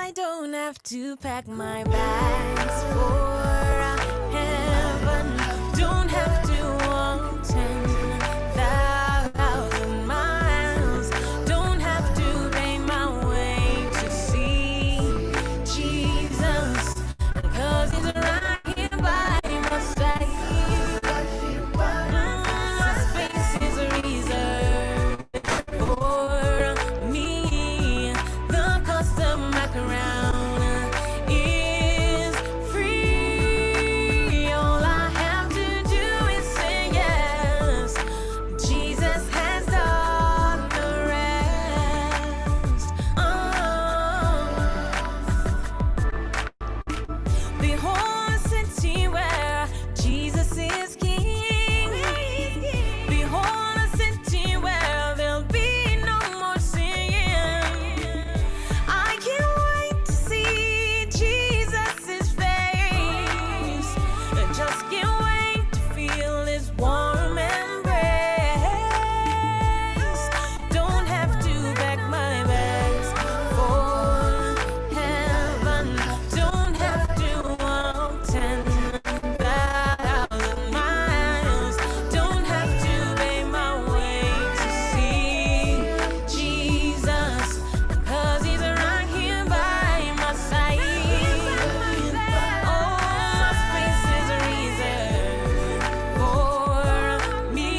I don't have to pack my bags for heaven. Don't have to walk 10,000 miles. Don't have to pay my way to see Jesus. 'Cause he's right here by my side. My space is reserved for me. The cost of my crown is free. All I have to do is say yes. Jesus has done the rest. Oh. Behold the city where Jesus is king. Behold a city where there'll be no more sin. I can't wait to see Jesus' face. I just can't wait to feel his warm embrace. Don't have to pack my bags for heaven. Don't have to walk 10,000 miles. Don't have to pay my way to see Jesus. 'Cause he's right here by my side. Oh, my space is reserved for me.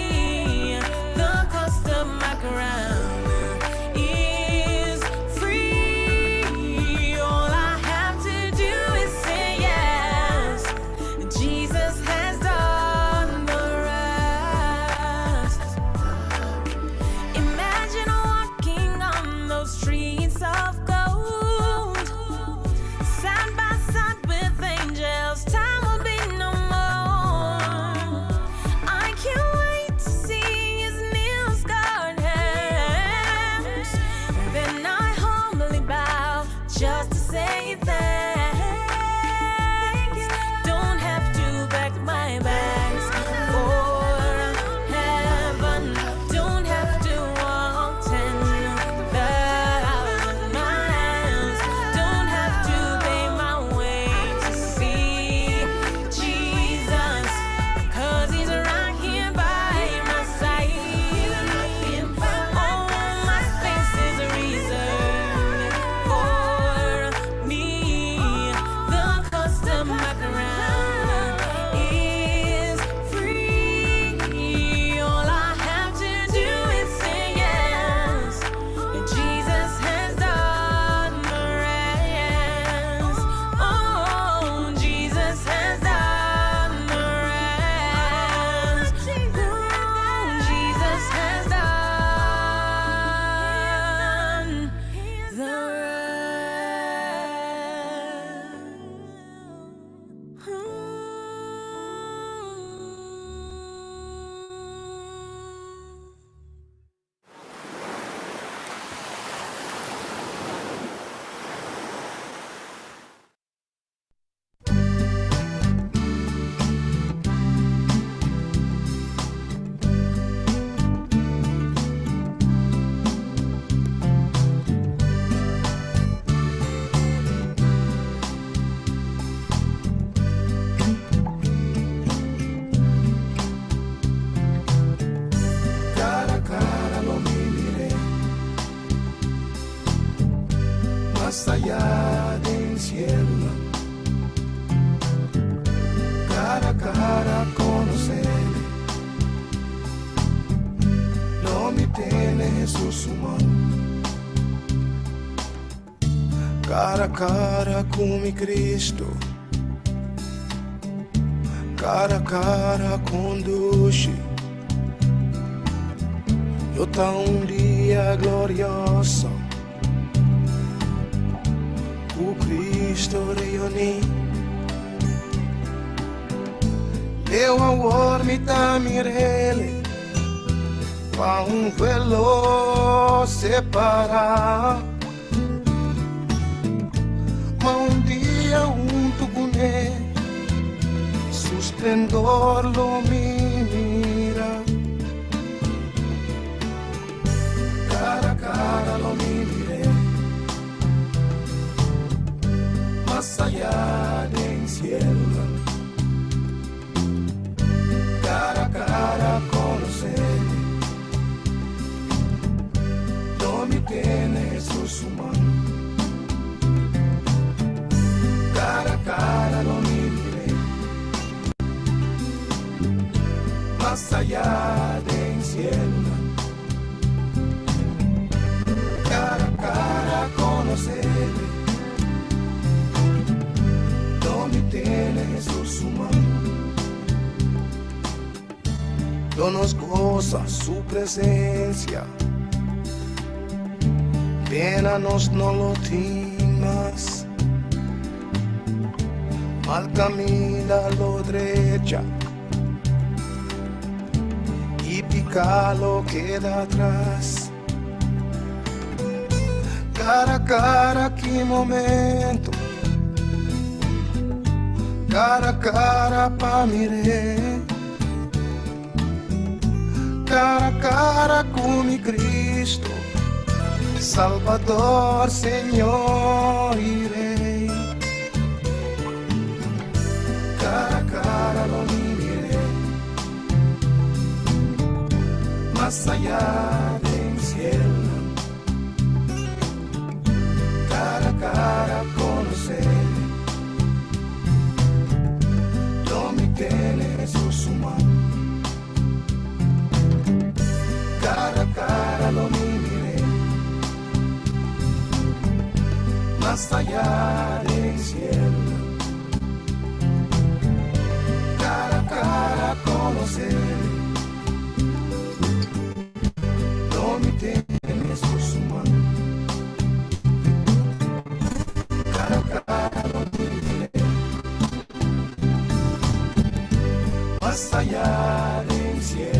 The cost of my crown is free. All I have to do is say yes. Jesus has done the rest. Imagine walking on those streets of gold, side by side with angels. Time will be no more. I can't wait to see his nail scarred hands. Then I humbly bow just to say thanks. Don't have to pack my bags for heaven. Don't have to walk 10,000 miles. Don't have to pay my way to see Jesus. 'Cause he's right here by my side. Oh, my space is reserved for me. The cost of my crown is free. All I have to do is say yes. And Jesus has done the rest. Oh, Jesus has done the rest. Oh, Jesus has done the rest. Cara a cara lo mi mir'é, mas ayá den cielo. Cara a cara conocé, lo mi tene Jesus su man. Cara a cara cu mi Cristo, cara a cara conduci. Lo ta un dia glorioso cu Cristo reuni. Leu awor mi ta mir'é, pa un velo separa. Ma un dia hunto cu ne, su splendor lo mi mira. Cara a cara lo mi mir'é. Lo nos goza su presencia. Pena nos no lo timas. Mal camina lo derecha y pica lo queda atrás. Cara a cara, que momento. Cara a cara pa miré. Cara a cara con mi Cristo, Salvador, Señor y Rey. Cara a cara lo miré, más allá del cielo. Cara a cara conocer, lo mi tiene su mano. Cara a cara lo miré, más allá del cielo. Cara a cara conocer, lo mi tiene su mano. Cara a cara lo miré, más allá del cielo.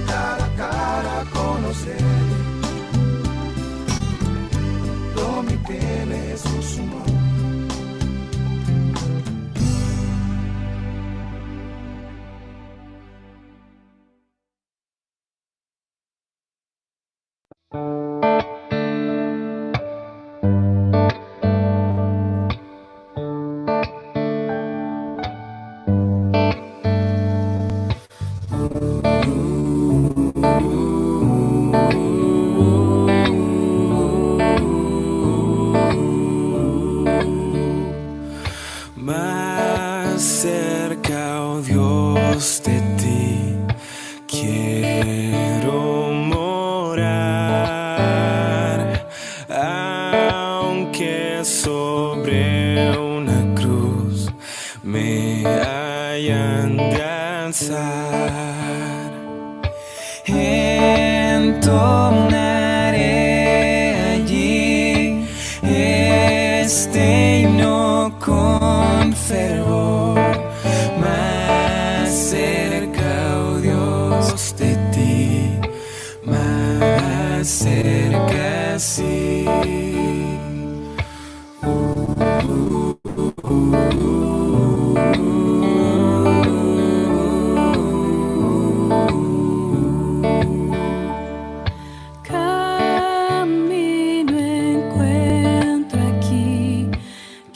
Cara a cara conocer, lo mi tiene su mano. Más cerca, oh Dios, de ti quiero morar, aunque sobre una cruz me hayan de alzar. Entonaré allí este himno con fervor. Más cerca, oh Dios, de ti, más cerca, sí. Camino encuentro aquí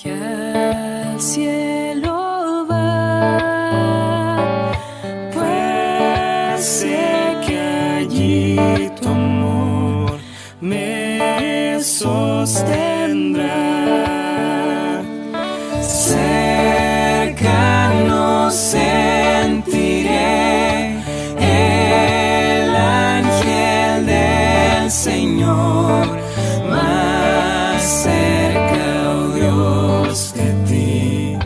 que al cielo va, pues sé que allí tu amor me sostendrá. Cercano sentiré el ángel del Señor, más cerca, oh Dios, de ti,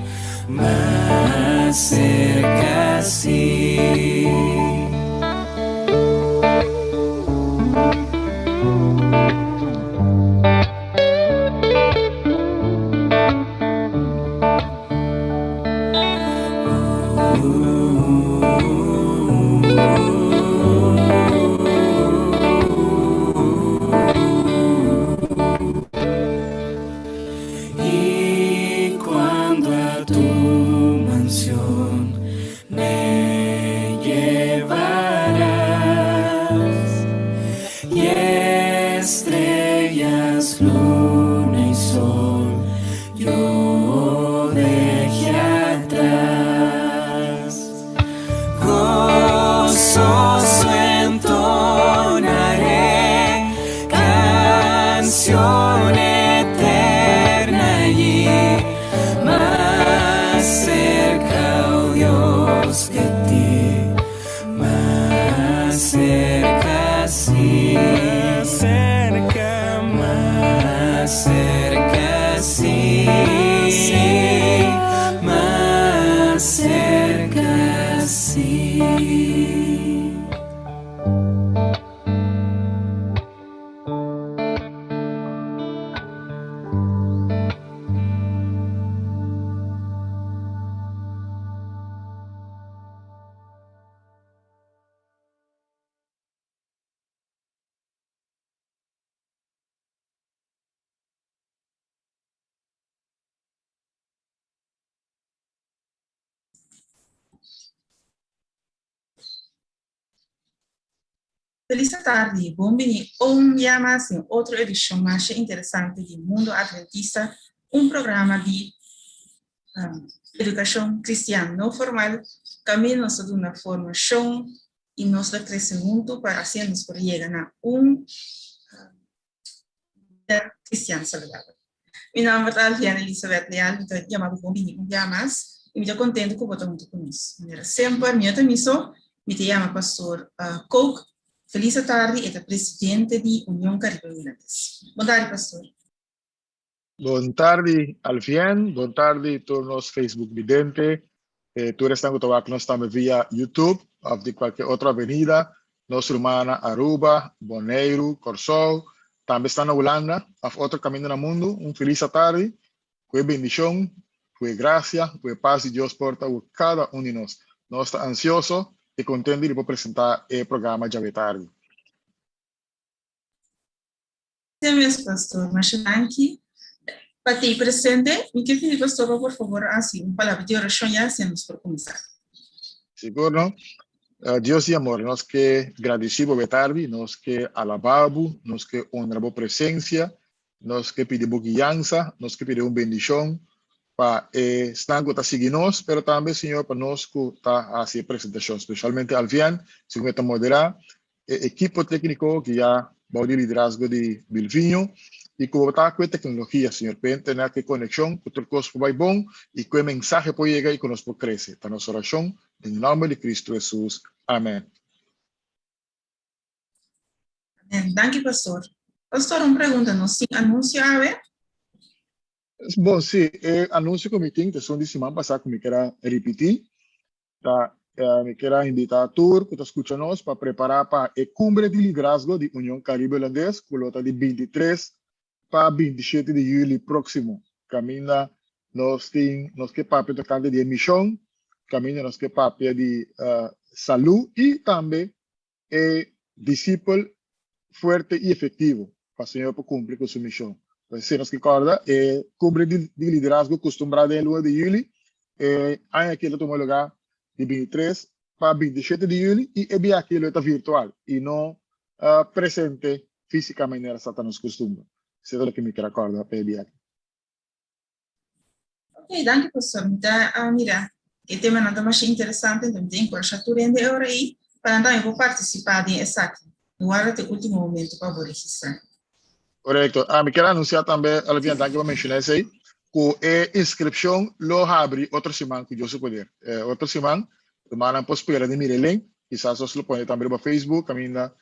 más cerca, sí. Y cuando a tu mansión me llevarás, y estrellas, luna y sol yo dejé atrás, gozoso entonaré canción eterna allí, más cerca, oh Dios, de ti, más cerca, sí, Más cerca, más Felis atardi, bon bini un bia mas den otro edishon masha interesante di Mundo Adventista, un programa di edukashon kristian no formal kaminda nos ta duna formashon i nos ta krese huntu pa asina nos por yega na un bida kristian saludabel. Mi nomber ta Alviana Elizabeth Leal, mi ta yama bo bon bini un bia mas i mi ta kontentu ku bo ta huntu ku nos. Manera semper, mi no ta mi so, mi ta yama Pastor Kook. Felis atardi, e ta presidente di Union Caribe Hulandes. Bon tardi, Pastor. Bon tardi Alvien, bon tardi tur nos Facebook vidente, tur esnan ku ta wak nos tambe via YouTube òf di kualke otro avenida, nos rumannan na Aruba, Boneiru, Kòrsou, tambe esnan na Hulanda òf otro kaminda na mundu, un felis atardi, ku e bendishon, ku e grasia, ku e pas di Dios por ta ku kada un di nos. Nos ta ansioso i kontentu di por presentá e programa djawe tardi. Te mes pastor, masha danki pa tei presente. Mi ke pidi pastor pa por favor hasi un palabra di orashon ya asina nos por kuminsá. Sigur no. Dios di amor, nos ke gradisí bo be tardi, nos ke alabá bo, nos ke honra bo presensia, nos ke pidi bo guiansa, nos ke pidi un bendishon pa esnan ku ta sigui nos, pero tambe, Señor, pa nos ku ta hasi e presentashon, spesialmente Alvian, segun e ta moderá, e ekipo tékniko guiá bou di liderazgo di Bilvinho i ku bo ta ku e teknologia, Señor, p'e tene ku e konekshon ku tur kos por bai bon i ku e mensahe por yega i ku nos por krese. Ta nos orashon den nòmber di Kristu Hesus. Amèn. Amèn. Danki, pastor. Pastor, un pregunta, nos tin anunsio awe? Bon, si, e anunsio ku mi tin ta esun di siman pasá ku mi kier a ripití. Ta mi kier a invitá tur ku ta skucha nos pa prepará pa e Kumbre di Liderazgo di Union Karibe Hulandes ku lo ta di 23 pa 27 di yüli próksimo. Kaminda nos tin nos ke papia tokante di e mishon, kaminda nos ke papia di salú i tambe e disipel fuerte i efektivo pa Señor por kumpli ku su mishon. Pues si nos ke kòrda, e kumbre di liderazgo kustumbrá den e luna di yüli, e aña aki lo tuma lugá di 23 pa 27 di yüli i e bia aki lo ta virtual i no presente físikamente manera sa ta nos kustumber. Esei ta loke mi kier a kòrda pa e bia aki. Ok, danki pastor. Mi ta a mira e temanan ta masha interesante, enton mi ta enkurashá tur hende e ora ei pa nan tambe por partisipá den esaki. No warda te último momento pa bo registrá. Korekto. Ah, mi kier anunsiá tambe, Alvina, danki pa menshoná esei, ku e inskripshon lo habri otro siman ku Dios su poder. Otro siman, rumannan por spera di mira e link, kisas nos lo pone tambe riba Facebook, kaminda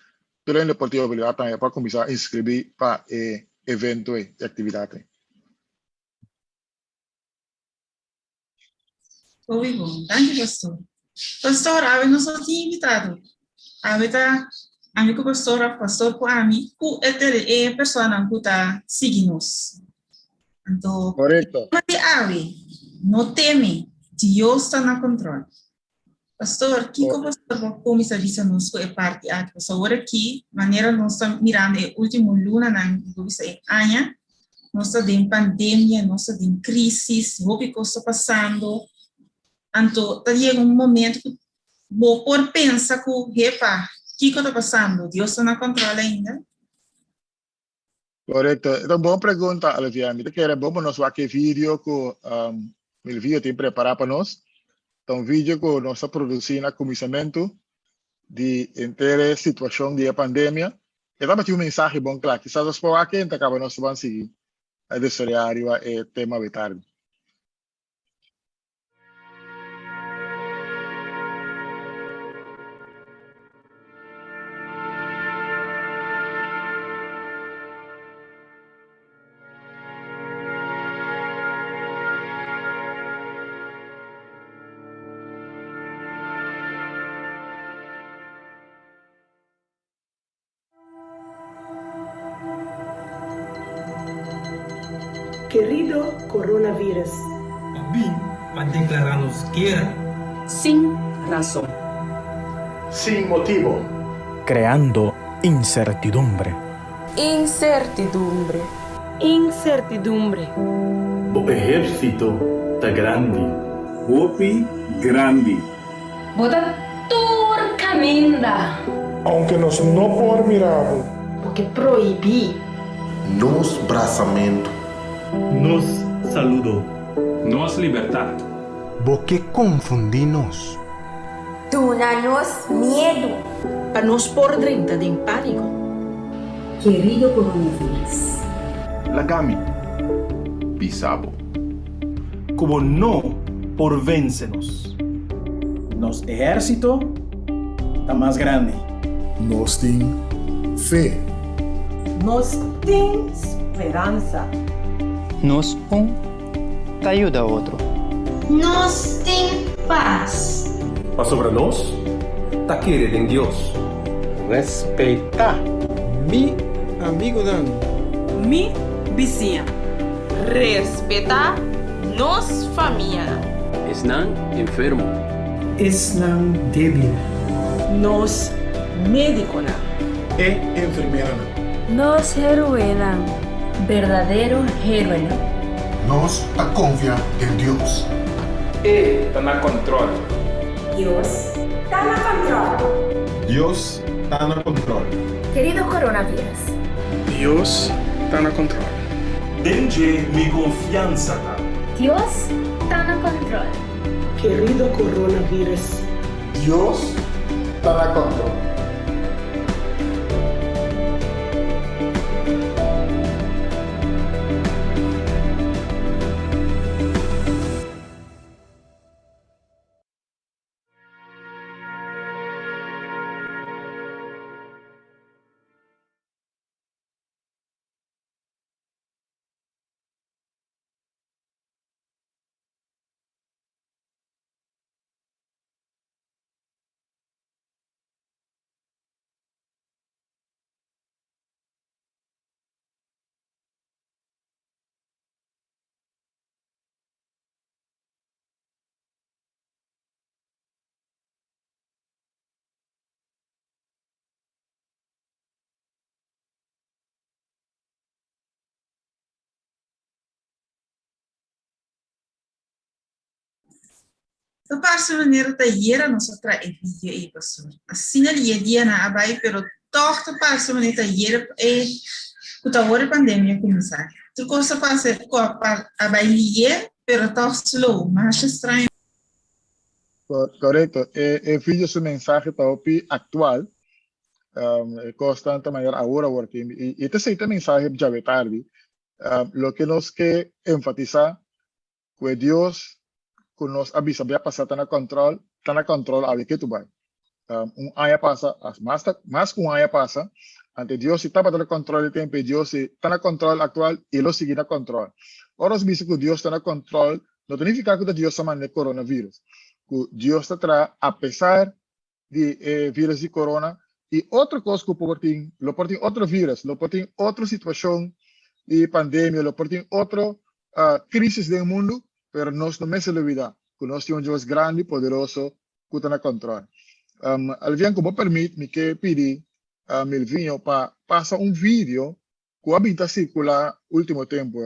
tur hende por tin oportunidat tambe pa kuminsá inskribí pa e evento ei, e aktividat ei. Hopi bon. Danki pastor. Pastor, awe nos no tin invitado. Awe ta ami ku pastor of pastor ku ami ku e tele e personanan ku ta sigui nos. Anto, Korekto. tema di awe, no teme, Dios ta na control. Pastor, kiko pastor por kuminsá bisa nos ku e parti aki? Pasobra awor aki, manera nos ta mirando e último lunanan, mi por bisa e aña, nos ta den pandemia, nos ta den krísis, hopi kos ta pasando. Anto ta yega un momento ku bo por pensa ku, hepa, kiko ta pasando? Dios ta na kòntròl ainda? Korekto. E ta un bon pregunta, Alvia. Mi ta kere bon pa nos wak e video ku Milvio tin prepará pa nos. Ta un video ku nos a produsí na kuminsamentu di henter e situashon di e pandemia. E tabatin un mensahe bon kla. Kisas nos por wak e, ta kaba nos ta ban sigui a desaroyá riba e tema awe tardi. Kerido Coronavirus. Pa bin pa deklará nos guera. Sin rason. Sin motibo. Creando incertidumbre. Incertidumbre. Incertidumbre. Bo ehérsito ta grandi. Hopi grandi. Bo ta tur kaminda. Ounke nos no por mira bo. Bo ke prohibí. Nos brasamentu. Nos saludo. Nos libertat. Bo ke konfundí nos. Duna nos miedu. Pa nos por drenta den pániko. Kerido coronavirus. Laga mi bisa bo. Ku bo no por vense nos. Nos ehérsito ta mas grandi. Nos tin fe. Nos tin speransa. Nos un ta yuda otro. Nos tin pas. Pasobra nos ta kere den Dios. Respetá. Mi amigunan. Mi bisiña. Respetá nos famianan. Esnan enfermo. Esnan débil. Nos médikonan. E enfermeranan. Nos héroenan. Berdadero héroenan. Nos ta konfia den Dios. E ta na kòntròl. Dios ta na kòntròl. Dios ta na kòntròl. Kerido coronavirus. Dios ta na kòntròl. Den dje mi konfiansa ta. Dios ta na kòntròl. Kerido coronavirus. Dios ta na kòntròl. Ta parse manera ta ayera nos a traha e video ei, pastor. Asina li e dianan a bai, pero tòg ta parse manera ta ayera e ku ta awor e pandemia a kuminsá. Tur kos ta parse ku a a bai lié, pero tòg slow. Masha straño. Korekto. E e video su mensahe ta hopi aktual. E kosnan ta manera awor awor tin. I ta esei ta mensahe djawe tardi. Loke nos ke enfatisá ku e Dios ku nos a bisa bia pasá ta na kòntròl, ta na kòntròl awe ke tu bai. Un aña pasa, mas ta mas ku un aña pasa, ante Dios si tabata na kòntròl e tempu, e Dios si ta na kòntròl aktual i lo sigui na kòntròl. Ora nos bisa ku Dios ta na kòntròl, no ta nifiká ku ta Dios ta manda e coronavirus, ku Dios ta traha apesar di e virus di corona y otro cos cu por tin, lo por tin otro virus, lo por tin otro situacion di pandemia, lo por tin otro crisis den mundo, pero nos no mester lubida cu nos tin un Dios grandi y poderoso cu ta na control. Alvian, cu bo permit, mi ke pidi Melvinho pa pasa un video cu a bin ta circula ultimo tempo.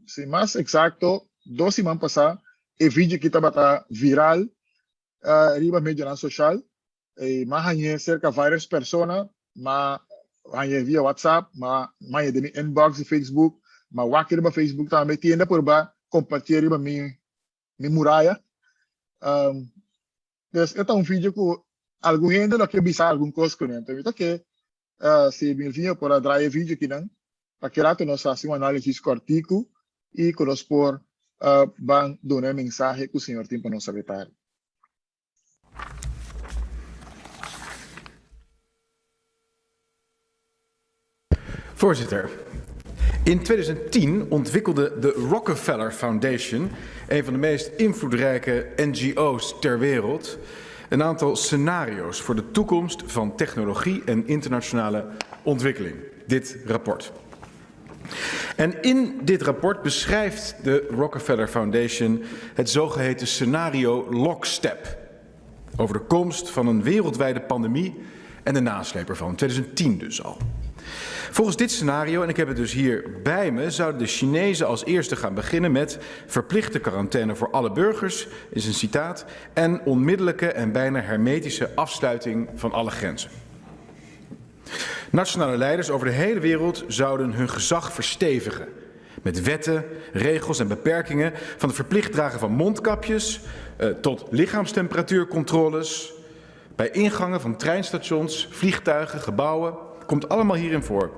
Si mas exacto, dos siman pasa e video aki tabata viral riba medionan social y m'a hañ'é cerca varios persona, m'a hañ'é via WhatsApp, m'a hañ'é den mi inbox di Facebook, m'a wak riba Facebook tambe, tin hende a purba compartié riba mi mi muraya. Dus e ta un video cu algun hende lo ke bisa algun cos cune, anto mi ta ke si Milvinho por a draai e video kinan pa ki rato nos haci un analisis cortico y cu nos por ban duna e mensahe cu Señor tin pa nos awe tardi. Voorzitter, in 2010 ontwikkelde de Rockefeller Foundation, een van de meest invloedrijke NGO's ter wereld, een aantal scenario's voor de toekomst van technologie en internationale ontwikkeling. Dit rapport. En in dit rapport beschrijft de Rockefeller Foundation het zogeheten scenario Lockstep. Over de komst van een wereldwijde pandemie en de nasleep ervan. 2010 dus al. Volgens dit scenario, en ik heb het dus hier bij me, zouden de Chinezen als eerste gaan beginnen met verplichte quarantaine voor alle burgers, is een citaat, en onmiddellijke en bijna hermetische afsluiting van alle grenzen. Nationale leiders over de hele wereld zouden hun gezag verstevigen. Met wetten, regels en beperkingen van het verplicht dragen van mondkapjes eh, tot lichaamstemperatuurcontroles. Bij ingangen van treinstations, vliegtuigen, gebouwen. Komt allemaal hierin voor.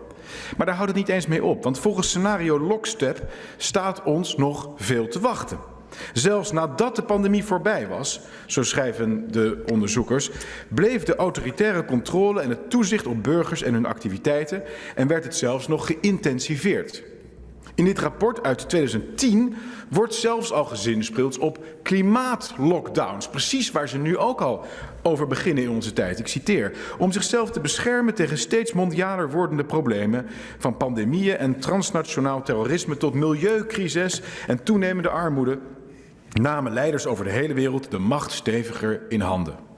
Maar daar houdt het niet eens mee op, want volgens scenario Lockstep staat ons nog veel te wachten. Zelfs nadat de pandemie voorbij was, zo schrijven de onderzoekers, bleef de autoritaire controle en het toezicht op burgers en hun activiteiten en werd het zelfs nog geïntensiveerd. In dit rapport uit 2010 wordt zelfs al gezinspeeld op klimaatlockdowns. Precies waar ze nu ook al over beginnen in onze tijd. Ik citeer. Om zichzelf te beschermen tegen steeds mondialer wordende problemen. Van pandemieën en transnationaal terrorisme tot milieucrisis en toenemende armoede. Namen leiders over de hele wereld de macht steviger in handen.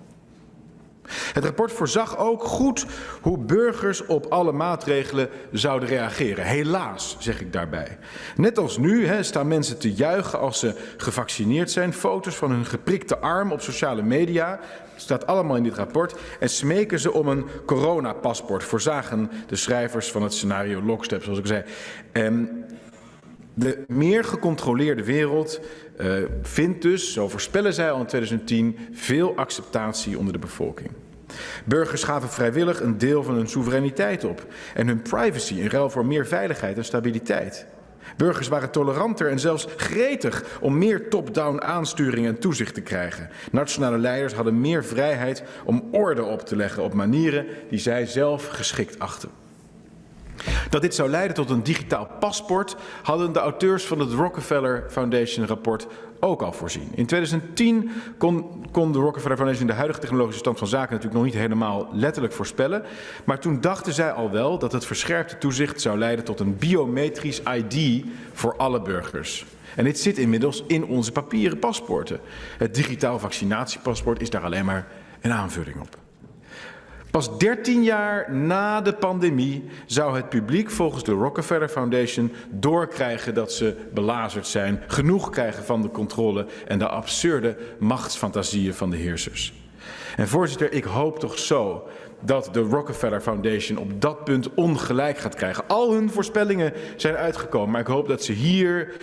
Het rapport voorzag ook goed hoe burgers op alle maatregelen zouden reageren. Helaas, zeg ik daarbij. Net als nu hè, staan mensen te juichen als ze gevaccineerd zijn. Foto's van hun geprikte arm op sociale media. Staat allemaal in dit rapport. En smeken ze om een coronapaspoort. Voorzagen de schrijvers van het scenario Lockstep, zoals ik zei. En de meer gecontroleerde wereld uh, vindt dus, zo voorspellen zij al in 2010, veel acceptatie onder de bevolking. Burgers gaven vrijwillig een deel van hun soevereiniteit op en hun privacy in ruil voor meer veiligheid en stabiliteit. Burgers waren toleranter en zelfs gretig om meer top-down aansturing en toezicht te krijgen. Nationale leiders hadden meer vrijheid om orde op te leggen op manieren die zij zelf geschikt achten. Dat dit zou leiden tot een digitaal paspoort hadden de auteurs van het Rockefeller Foundation rapport ook al voorzien. In 2010 kon, kon de Rockefeller Foundation de huidige technologische stand van zaken natuurlijk nog niet helemaal letterlijk voorspellen. Maar toen dachten zij al wel dat het verscherpte toezicht zou leiden tot een biometrisch ID voor alle burgers. En dit zit inmiddels in onze papieren paspoorten. Het digitaal vaccinatiepaspoort is daar alleen maar een aanvulling op. Pas 13 jaar na de pandemie zou het publiek volgens de Rockefeller Foundation doorkrijgen dat ze belazerd zijn, genoeg krijgen van de controle en de absurde machtsfantasieën van de heersers. En voorzitter, ik hoop toch zo dat de Rockefeller Foundation op dat punt ongelijk gaat krijgen. Al hun voorspellingen zijn uitgekomen, maar ik hoop dat ze hier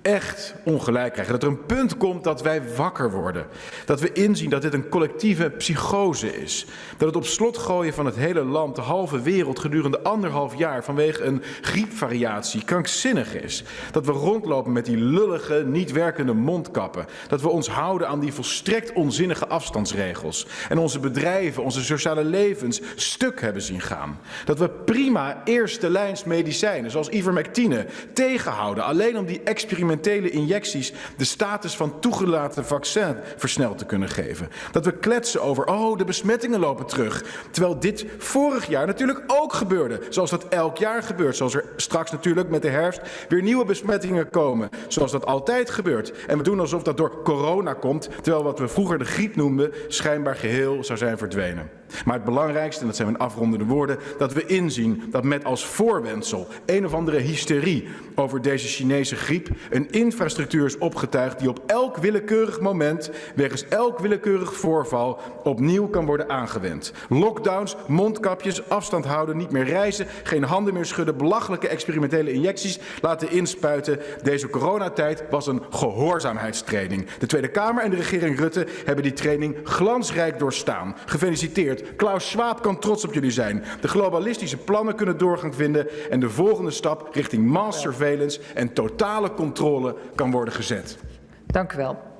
echt ongelijk krijgen. Dat er een punt komt dat wij wakker worden. Dat we inzien dat dit een collectieve psychose is. Dat het op slot gooien van het hele land, de halve wereld gedurende anderhalf jaar vanwege een griepvariatie krankzinnig is. Dat we rondlopen met die lullige, niet werkende mondkappen. Dat we ons houden aan die volstrekt onzinnige afstandsregels. En onze bedrijven, onze sociale levens stuk hebben zien gaan. Dat we prima eerste lijns medicijnen, zoals ivermectine, tegenhouden. Alleen om die experimentele injecties de status van toegelaten vaccin versneld te kunnen geven. Dat we kletsen over, oh, de besmettingen lopen terug. Terwijl dit vorig jaar natuurlijk ook gebeurde. Zoals dat elk jaar gebeurt. Zoals er straks natuurlijk met de herfst weer nieuwe besmettingen komen. Zoals dat altijd gebeurt. En we doen alsof dat door corona komt. Terwijl wat we vroeger de griep noemden schijnbaar geheel zou zijn verdwenen. Maar het belangrijkste, en dat zijn mijn afrondende woorden, dat we inzien dat met als voorwendsel een of andere hysterie over deze Chinese griep een infrastructuur is opgetuigd die op elk willekeurig moment, wegens elk willekeurig voorval, opnieuw kan worden aangewend. Lockdowns, mondkapjes, afstand houden, niet meer reizen, geen handen meer schudden, belachelijke experimentele injecties laten inspuiten. Deze coronatijd was een gehoorzaamheidstraining. De Tweede Kamer en de regering Rutte hebben die training glansrijk doorstaan. Gefeliciteerd. Klaus Schwab kan trots op jullie zijn. De globalistische plannen kunnen doorgang vinden en de volgende stap richting mass surveillance en totale controle kan worden gezet. Dank u wel.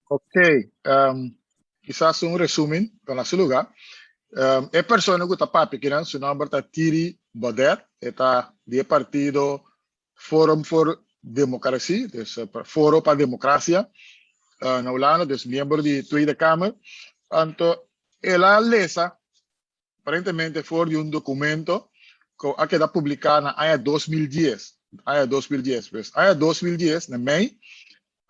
Oké, okay, um, kisas un resumen pa na su lugá. Um, e persona ku ta papia akinan, su nòmber ta Thierry Baudet, e ta di e partido Forum voor Democratie, dus Foro pa Demokrasia, uh, na Hulanda, dus miembro di Tweede Kamer. Anto, el a lesa, aparentemente for di un dokumento ku a keda publiká na aña 2010. Aña 2010, pues aña 2010, na mei,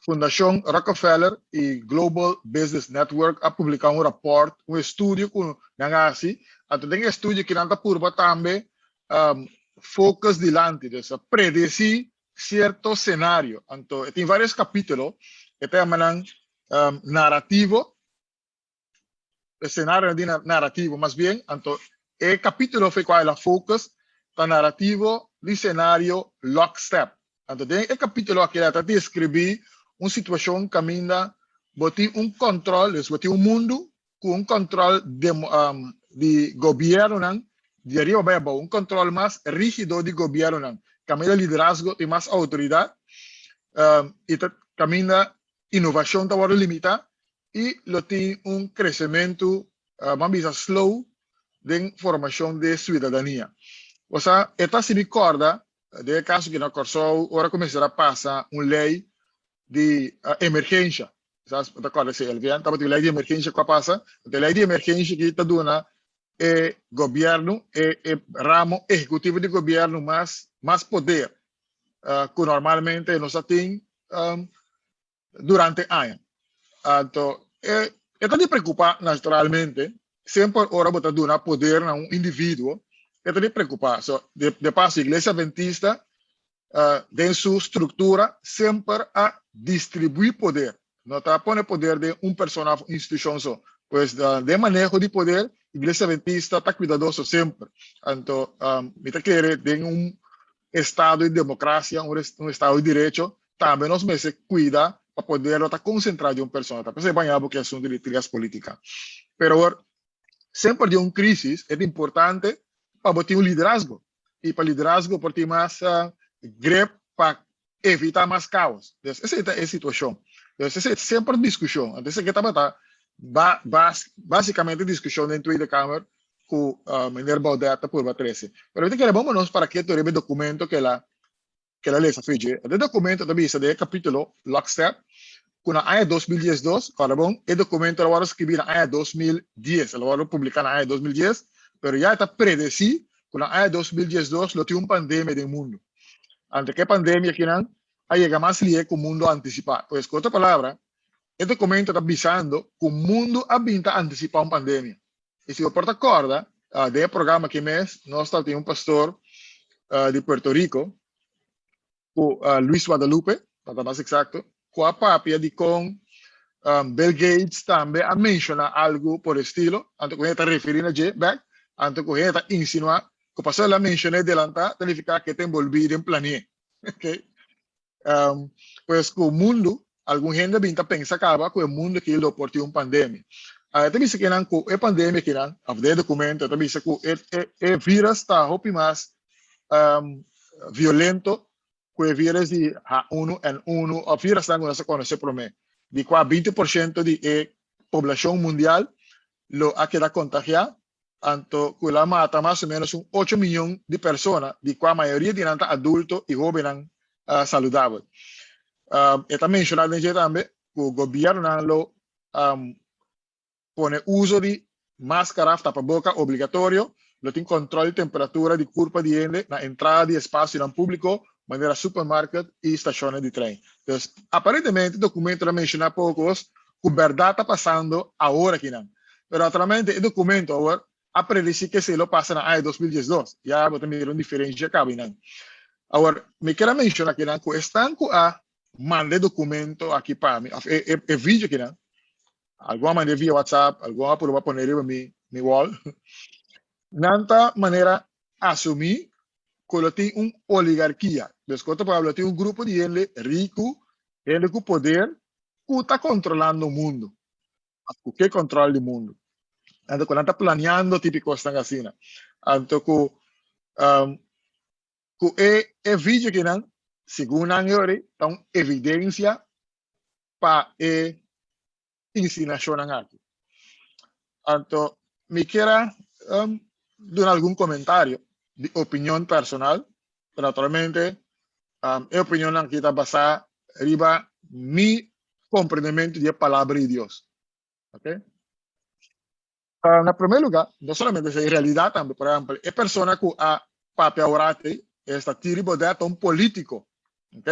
Fundashon Rockefeller i Global Business Network a publiká un rapòrt, un estudio ku nan a hasi. Anto den e estudio aki nan ta purba tambe um, focus dilanti, dus a predesí sierto senario. Anto e tin vários kapítulo, e ta yama nan um, narativo. Scenario di narativo, mas bien, anto e capítulo fe cual la focus ta narativo di scenario lockstep. Anto den e capítulo aki ta describi un situacion caminda bo tin un control, dus bo tin un mundo cu un control di gobiernonan di ariba bay abou, un control mas rigido di gobiernonan, caminda liderazgo tin mas autoridad y ta caminda innovacion ta wordo limita y lo tin un crecemento, ban bisa slow, den formacion di ciudadania. Osea, e ta haci mi corda den e caso aki na Corsou ora cu mester a pasa un ley di emergencia. Quizás bo ta corda si LVN tabatin un ley di emergencia cu a pasa. E ley di emergencia aki ta duna e gobierno, e ramo ehecutivo di gobierno mas poder cu normalmente nos a tin durante aña. Anto, e ta di preocupa naturalmente, semper ora bo ta duna poder na un individuo, e ta di preocupa. So, de paso, Iglesia Adventista den su structura semper a distribui poder. No ta pone poder den un persona of institucion so. Pues, den maneho di poder, Iglesia Adventista ta cuidadoso semper. Anto, mi ta kere den un estado di democracia, un estado di derecho, tambe nos mester cuida pa poder no ta concentra di un persona. Ta p'esei baña bo cu e asunto di trias politica. Pero awor, semper di un crisis e ta importante pa bo tin un liderazgo. Y pa liderazgo por tin mas grip pa evita mas caos. Entonces, esei ta e situacion. Entonces, esei ta semper discusion. Entonces, esei tabata basicamente discusion den Tweede Kamer cu meneer Baudet ta purba trece. Pero mi ta kere bon pa nos para keto riba e documento cu el a ke la lesa fiji. E documento ta bisa den e capítulo Lockstep ku na aña 2012, kòrda bon, e documento a wòrdu skibí na aña 2010, el a wòrdu publiká na aña 2010, pero ya e ta predesí ku na aña 2012 lo tin un pandemia den mundu. Anto ku e pandemia akinan a yega mas lihé ku mundu a antisipá. Pues ku otro palabra, e documento ta bisando ku mundu a bin ta antisipá un pandemia. I si bo por ta kòrda, den e programa aki mes nos tabatin un pastor di Puerto Rico, ku Luis Guadalupe, pa ta mas eksakto, ku a papia di kon Bill Gates tambe a menshoná algu por estilo, anto ku hende ta referí na dje bèk, anto ku hende ta insinuá ku pasobra el a menshon'é delantá ta nifiká ku e ta enbolbí den planié. Okay. Pues ku mundu, algun hende bin ta pensa kaba ku e mundu aki lo por tin un pandemia. E ta bisa kinan ku e pandemia kinan, of den e dokumento e ta bisa ku e e virus ta hopi mas violento ku e virus di H1N1 of virusnan ku nos a konosé promé, di kua 20% di e poblashon mundial lo a keda kontagiá. Anto cu el a mata mas o menos un ocho miyon di persona, di cua mayoria di nan ta adulto y hobennan saludabel. E ta menciona den dje tambe cu gobiernonan lo pone uso di mascara of tapaboca obligatorio, lo tin control di temperatura di curpa di hende na entrada di espacionan publico manera supermarket y stacionnan di trein. Dus aparentemente e documento ta menciona poco cos cu berdad ta pasando awor akinan. Pero naturalmente e documento awor a predeci cu esey lo pasa na aña 2012. Ya bo ta mira un diferencia caba eynan. Awor, mi kier a menciona akinan cu esnan cu a manda e documento aki pa mi, of e video akinan, algun a manda via WhatsApp, algun a purba pone riba mi wall, nan ta manera asumi cu lo tin un oligarkia. Dus cu otro palabra, lo tin un grupo di hende ricu, hende cu poder, cu ta controlando mundo. Ku ke kòntròl di mundu. Anto ku nan ta planeando tipo kosnan asina. Anto ku ku e e video kinan segun nan yori ta un evidensia pa e insinashonnan aki. Anto mi kier a duna algun komentario di opinion personal, pero naturalmente e opinionnan aki ta basá riba mi komprendementu di e Palabra di Dios. Ok? Na primer lugar, no solamente esei, realidat tambe. Por ehèmpel, e persona ku a papia awor esta Thierry Baudet ta un polítiko. Ok?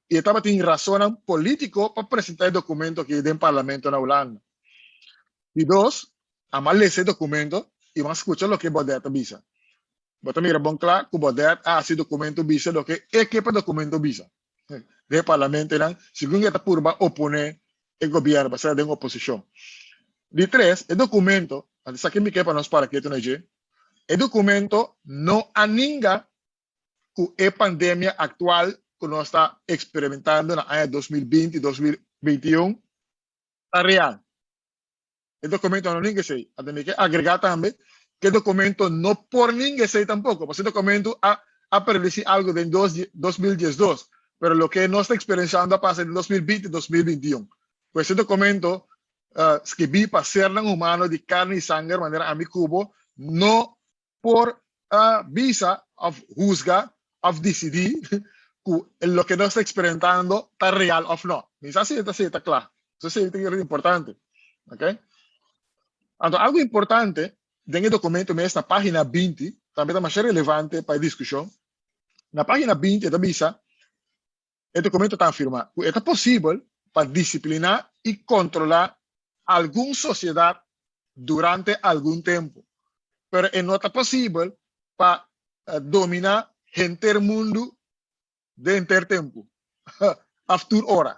I e tabatin rasonnan polítiko pa presentá e dokumento aki den parlamento na Hulanda. Di dos, a lesa e dokumento i a skucha loke Baudet a bisa. Bo ta mira bon kla ku Baudet a hasi dokumento bisa loke e ke pa dokumento bisa den parlamentonan, segun e ta purba oponé e gobièrnu, pasobra den oposishon. Di tres, e dokumento, esaki mi ke pa nos para ketu na dje, e dokumento no a ninga ku e pandemia aktual ku nos ta eksperimentando na aña 2020, 2021 ta real. E dokumento no ninga esei. Anto mi ke agregá tambe ku e dokumento no por ninga esei tampoko, pasobra e dokumento a a predesí algu den dos 2012, pero loke nos ta eksperensiando a pasa den 2020, 2021. Pues e dokumento skibí pa sernan humano di karni i sanger manera ami ku bo no por bisa òf husga òf disidí ku loke nos ta eksperimentando ta real òf no. Mi sa si ta si ta kla. Esei ta importante. Ok. Anto algu importante den e dokumento mes na página 20 tambe ta masha relevante pa e diskushon. Na página 20 e ta bisa E documento ta afirma cu e ta posibel pa disciplina y controla algun sociedad durante algun tempo, pero e no ta posibel pa domina henter mundo den henter tempo of tur ora.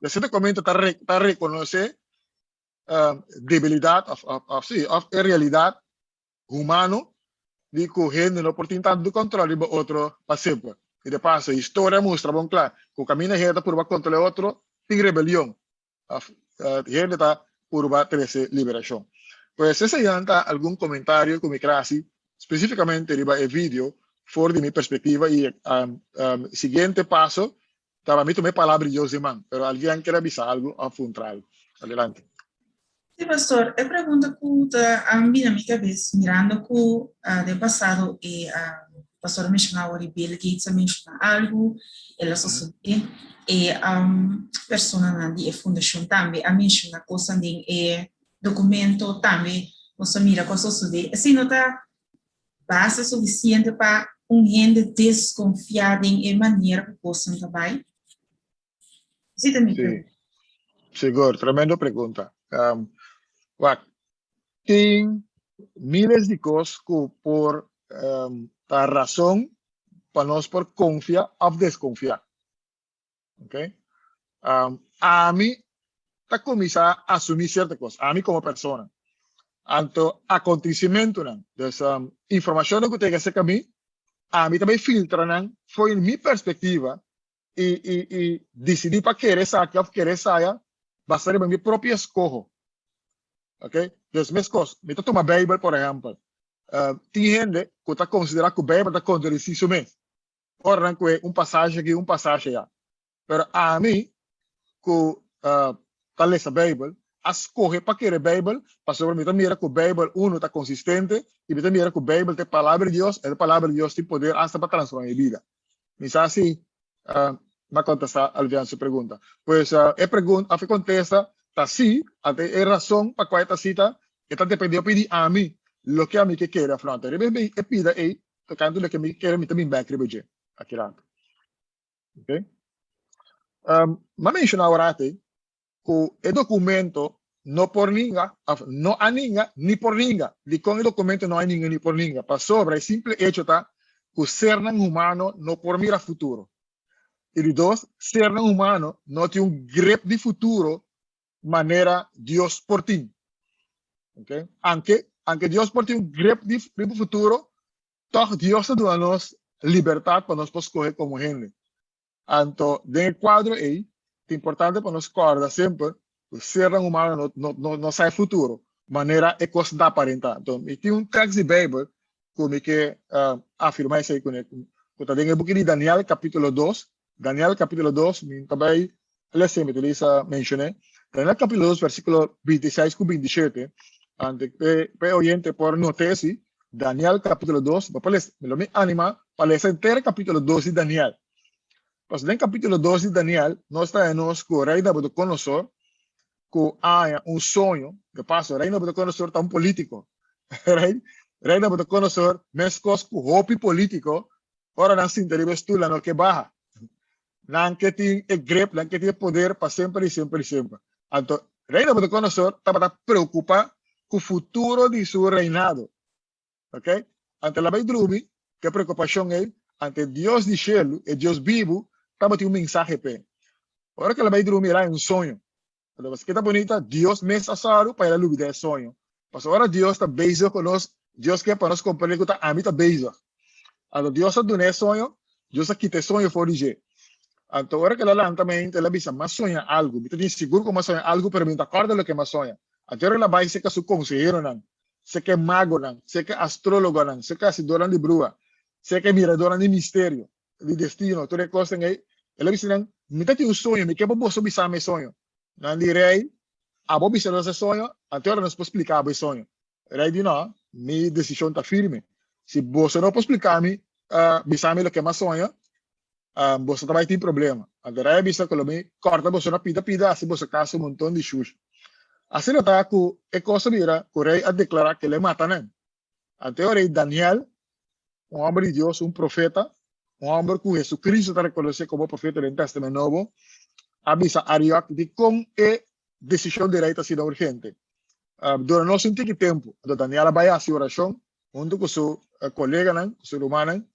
Ese documento ta ta reconoce debilidad of si of e realidad humano di ku hende no por tin tantu kòntròl riba otro pa semper. I de paso, historia a mustra bon kla ku kaminda hende ta purba kontrolá otro, tin rebelion òf hende ta purba trese liberashon. Pues eseinan ta algun komentario ku mi kere hasi spesífikamente riba e video for di mi perspektiva i e siguiente paso ta pa mi tuma e palabra di Dios den man. Pero algien kere bisa algu òf puntra algu? Adelante. Sí, pastor, e pregunta ku ta bini na mi kabes mirando ku den pasado e pastor a menshoná awor di Bill Gates a menshoná algu, el a sosodé, e personanan di e fundashon tambe a menshoná kosnan den e dokumento tambe nos a mira ku a sosodé. Esei no ta base sufisiente pa un hende deskonfiá den e manera ku kosnan ta bai? Esei ta mi pregunta. Sí, sigur, tremendo pregunta. Um, wak, tin miles di kos ku por um, ta rason pa nos por konfia òf deskonfiá. Ok? Um, ami ta kuminsá asumí sierto kos, ami komo persona. Anto akontesimentunan, dus um, informashonnan ku ta yega serka mi, ami ta bai filtra nan for di mi perspektiva i i i disidí pa kere esaki òf kere esaya basa riba mi propio eskoho. Ok? Dus meskos, mi ta tuma Beibel por ehèmpel. Tin hende ku ta konsiderá ku Beibel ta kontradisí su mes. Ora nan kue un pasashi aki, un pasashi aya. Pero ami ku ta lesa Beibel a skohe pa kere Beibel pasobra mi ta mira ku Beibel unu ta konsistente i mi ta mira ku Beibel ta e Palabra di Dios, e Palabra di Dios tin poder asta pa transforma mi bida. Mi sa si m'a kontestá Alvian su pregunta. Pues e pregunta òf e kontesta ta sí, anto e rason pa kua e ta sí ta e ta dependé hopi di ami, loke ami ke kere òf no. Anto riba e pida ei tokante loke mi ke kere mi ta bin bèk riba dje aki rato. Oké. M'a menshoná awor ate ku e dokumento no por ninga òf no a ninga ni por ninga. Dikon e dokumento no a ninga ni por ninga? Pasobra e simple echo ta ku sernan humano no por mira futuro. I di dos, sernan humano no tin un grip di futuro manera Dios por tin. Oké? Anke, anke Dios por tin un grip di riba futuro, tòg Dios ta duna nos libertat pa nos por skohe komo hende. Anto, den e kuadro ei, ta importante pa nos kòrda semper ku sernan humano no, no, no, no sa e futuro, manera e kos ta aparentá. Anto, mi tin un tèks di Beibel ku mi ke afirmá esei kuné, ku ta den e buki di Daniel kapítulo 2. Daniel kapítulo 2, mi ta bai lesa, mi ta lesa menshoné. Daniel kapítulo 2, versíkulo 26 ku 27. Anto, pa e oyente por not'é si, Daniel kapítulo 2, bo por lesa, mi lo mi animá pa lesa henter kapítulo 2 di Daniel. Pasobra den kapítulo 2 di Daniel, nos ta haña nos ku Rei Nabucodonosor ku a haña un soño. De paso, Rei Nabucodonosor ta un polítiko. Rei, Rei Nabucodonosor, meskos ku hopi polítiko, ora nan sinta riba e stul, nan no ke baha. Nan ke tin e grip, nan ke tin e poder pa semper i semper i semper. Anto, Rei Nabucodonosor tabata preokupá ku futuro di su reinado. Ok? Anto el a bai drumi ku e preokupashon ei, anto e Dios di shelu, e Dios bibu, tabatin un mensahe p'e. Ora ku el a bai drumi, el a haña un soño. Anto paske ta bunita, Dios mes a sòru pa el a lubidá e soño. Pasobra ora Dios ta bezig ku nos, Dios ke pa nos komprendé ku ta ami ta bezig. Anto Dios a dun'é e soño, Dios a kita e soño for di dje. Anto ora ku el a lanta mainta, el a bisa, M'a soña algu. Mi ta tin sigur ku m'a soña algu, pero mi no ta kòrda loke m'a soña. Anto ora el a bai serka su konseheronan, serka e magonan, serka e astrólogonan, serka e hasidornan di bruha, serka e miradornan di misterio, di destino, tur e kosnan ei, el a bisa nan, Mi ta tin un soño, mi ke pa boso bisa mi e soño. Nan di, Rei, abo bisa nos e soño, anto ora nos por splika bo e soño. Rei di, No, mi desishon ta firme. Si boso no por splika mi, bisa mi loke mi a soña, boso ta bai tin problema. Anto rei a bisa ku lo mi kòrta boso na pida pida, hasi boso kas un monton di shushi. Asina ta ku e kos a bira ku rei a deklará ku el e mata nan. Anto e rei Daniel, un hòmber di Dios, un profeta, un hòmber ku Hesukristu ta rekonosé komo profeta den Tèstamènt Nobo, a bisa Ariok dikon e desishon di rei ta asina urgente. Dura nos un tiki tempu. Anto Daniel a bai hasi orashon huntu ku su koleganan, ku su rumannan.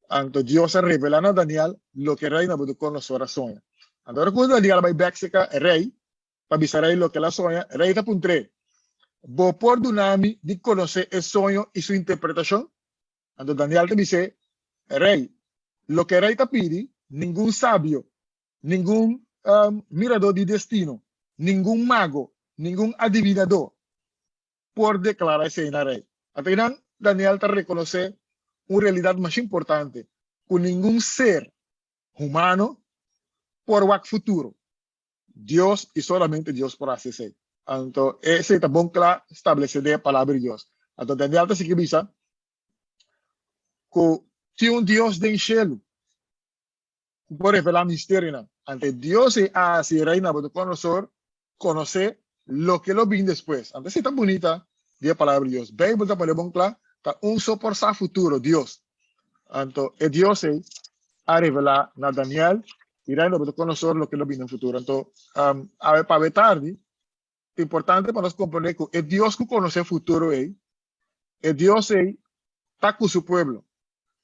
Anto Dios a revelá na Daniel loke rei Nabukodonosor a soña. Anto ora ku Daniel a bai bèk serka rei, pa bisa rei loke el a soña, rei ta puntr'é, Bo por duna mi di konosé e soño i su interpretashon? Anto Daniel ta bis'é, Rei, loke rei ta pidi, ningun sabio, ningun miradó di destino, ningun mago, ningun adivinadó por deklará esei na rei. Anto einan Daniel ta rekonosé un realidat masha importante, ku ningun ser humano por wak futuro. Dios i solamente Dios por hasi esei. Anto esei ta bon kla stablesé den e Palabra di Dios. Anto Daniel ta sigui bisa ku tin un Dios den shelu ku por revelá misterionan. Anto e Dios ei a hasi Rei Nabucodonosor konosé loke lo bin despues. Anto esei ta bunita di e Palabra di Dios. Beibel ta pone bon kla, ta un so por sa futuro, Dios. Anto e Dios ei a revelá na Daniel i Rei Nabucodonosor loke lo bin den futuro. Anto, awe pa awe tardi, ta importante pa nos komprendé ku e Dios ku konosé futuro ei, e Dios ei ta ku su pueblo.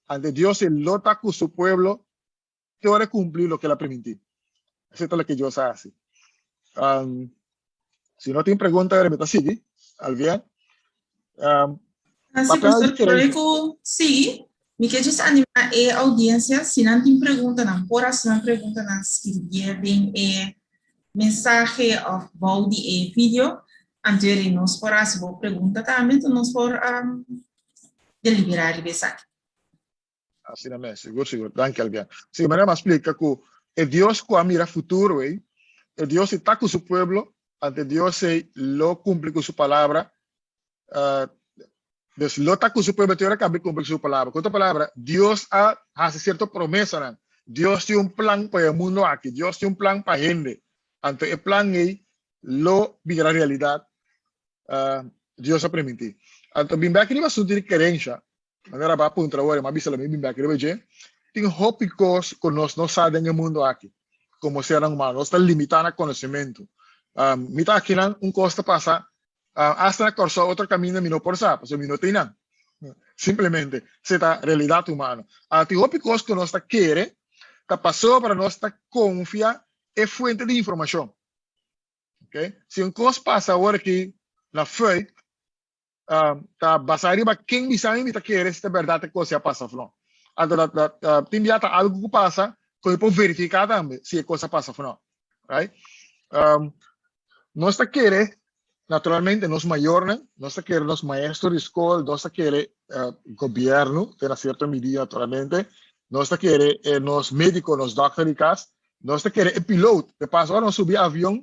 Anto e Dios ei lo ta ku su pueblo te ora e kumpli loke el a primintí. Esei ta loke Dios a hasi. Si no tin pregunta, mi ta sigui. Alvia. Así, pastor, promé ku sigui, mi ke djis animá e audiencia, si nan tin preguntanan, por hasi nan preguntanan skirbié den e mensahe òf bou di e video, anto eri nos por hasi bo pregunta tambe, anto nos por deliberá riba esaki. Asina mes, sigur, sigur. Danki, Albian. Sí, manera mi a splika ku e Dios ku a mira futuro ei, e Dios ei ta ku su pueblo, anto e Dios ei lo kumpli ku su palabra. Uh, dus lo ta ku su pueblo te ora kabi kumpli ku su palabra. Ku otro palabra, Dios a hasi sierto promesanan. Dios tin un plan pa e mundo aki. Dios tin un plan pa hende. Anto e plan ei lo bira realidat. Uh, Dios a primintí. Anto bin bek riba asuntu di kerensha. Manera bo a puntra awor, mi a bisa lo mi bin bek riba dje, tin hopi kos ku nos no sa den e mundu aki komo sernan humano. Nos ta limitá na konosementu. Mi ta akinan, un kos ta pasa asta na Kòrsou, otro kaminda mi no por sa, pasobra mi no ta einan. Simplemente, esei ta realidat humano. Tin hopi kos ku nos ta kere ta pasobra nos ta konfia e fuente di informashon. Okay? Si un kos pasa awor aki na Fuik, ta basá riba ken bisa mi, mi ta kere si ta bèrdat e kos a pasa òf no. Anto dat dat tin bia ta algu ku pasa ku mi por verifiká tambe si e kos a pasa òf no. Right? Nos ta kere naturalmente nos mayornan, nos ta kere nos maestro di skol, nos ta kere gobièrnu te na sierto midida naturalmente, nos ta kere nos médiko, nos dòkter di kas, nos ta kere e pilot. De paso ora nos subi avion,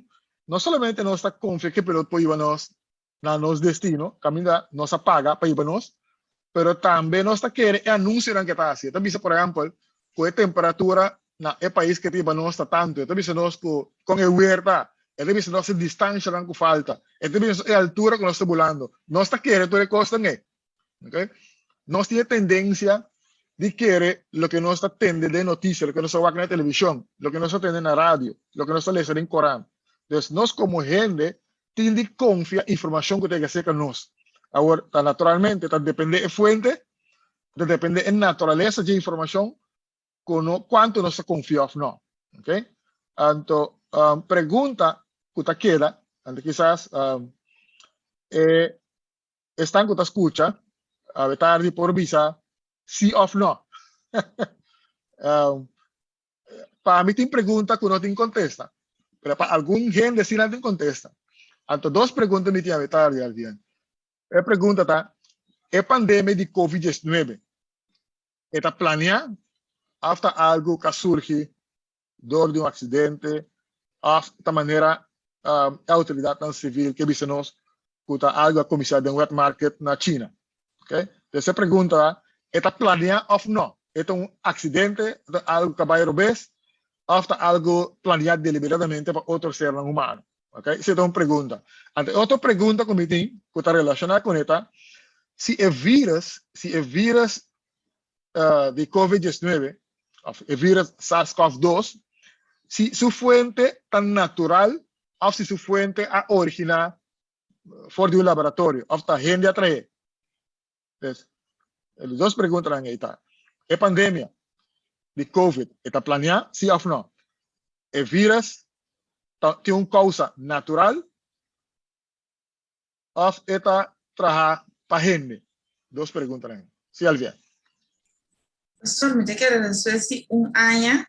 no solamente nos ta konfia ku e pilot por hiba nos na nos destino, kaminda nos a paga pa hiba nos, pero tambe nos ta kere e anunsionan ke ta hasi. E ta bisa, por ehèmpel, ku e temperatura na e pais ke ta hiba nos ta tantu. E ta bisa nos ku kon e weer ta. E ta bisa nos e distanshanan ku falta. E ta bisa nos e altura ku nos ta bulando. Nos ta kere tur e kosnan ei. Okay? Nos tin e tendensia di kere loke nos ta tende den notisia, loke nos ta wak na televishon, loke nos ta tende na radio, loke nos ta lesa den korant. Dus nos komo hende tin di konfia informashon ku ta yega serka nos. Awor, ta naturalmente ta depende e fuente, ta depende e naturalesa dje informashon ku no kuantu nos ta konfia òf no. Okay? Anto, pregunta. ku ta keda, anto kisas e esnan ku ta skucha awe tardi por bisa si òf nò. Pa mi tin pregunta ku no tin kontesta, pero pa algun hende si nan tin kontesta. Anto dos pregunta mi tin awe tardi, Alvien. E pregunta ta, e pandemia di Covid 19 e ta planeá òf ta algu ku a surgi dor di un aksidente òf ta manera e outoridatnan sivil ke bisa nos ku ta algu a kuminsá den wet market na China? Ok, entonces e pregunta ta, e ta planeá òf nò? E ta un aksidente, e ta algu ku a bai robes òf ta algu planeá deliberadamente pa otro sernan humano? Ok, esei ta un pregunta. Anto e otro pregunta ku mi tin ku ta relashoná kuné ta, si e vírus, si e vírus di Covid 19 òf e vírus SARS-CoV 2, si su fuente ta natural òf si su fuente a originá for di un laboratorio òf ta hende a traé. Pues, e dos preguntanan ei ta, e pandemia di Covid e ta planeá, sí òf nò? E vírus ta tin un kousa natural òf e ta traha pa hende? Dos preguntanan ei. Sí, Alvia. Pastor, mi ta kere despues di un aña,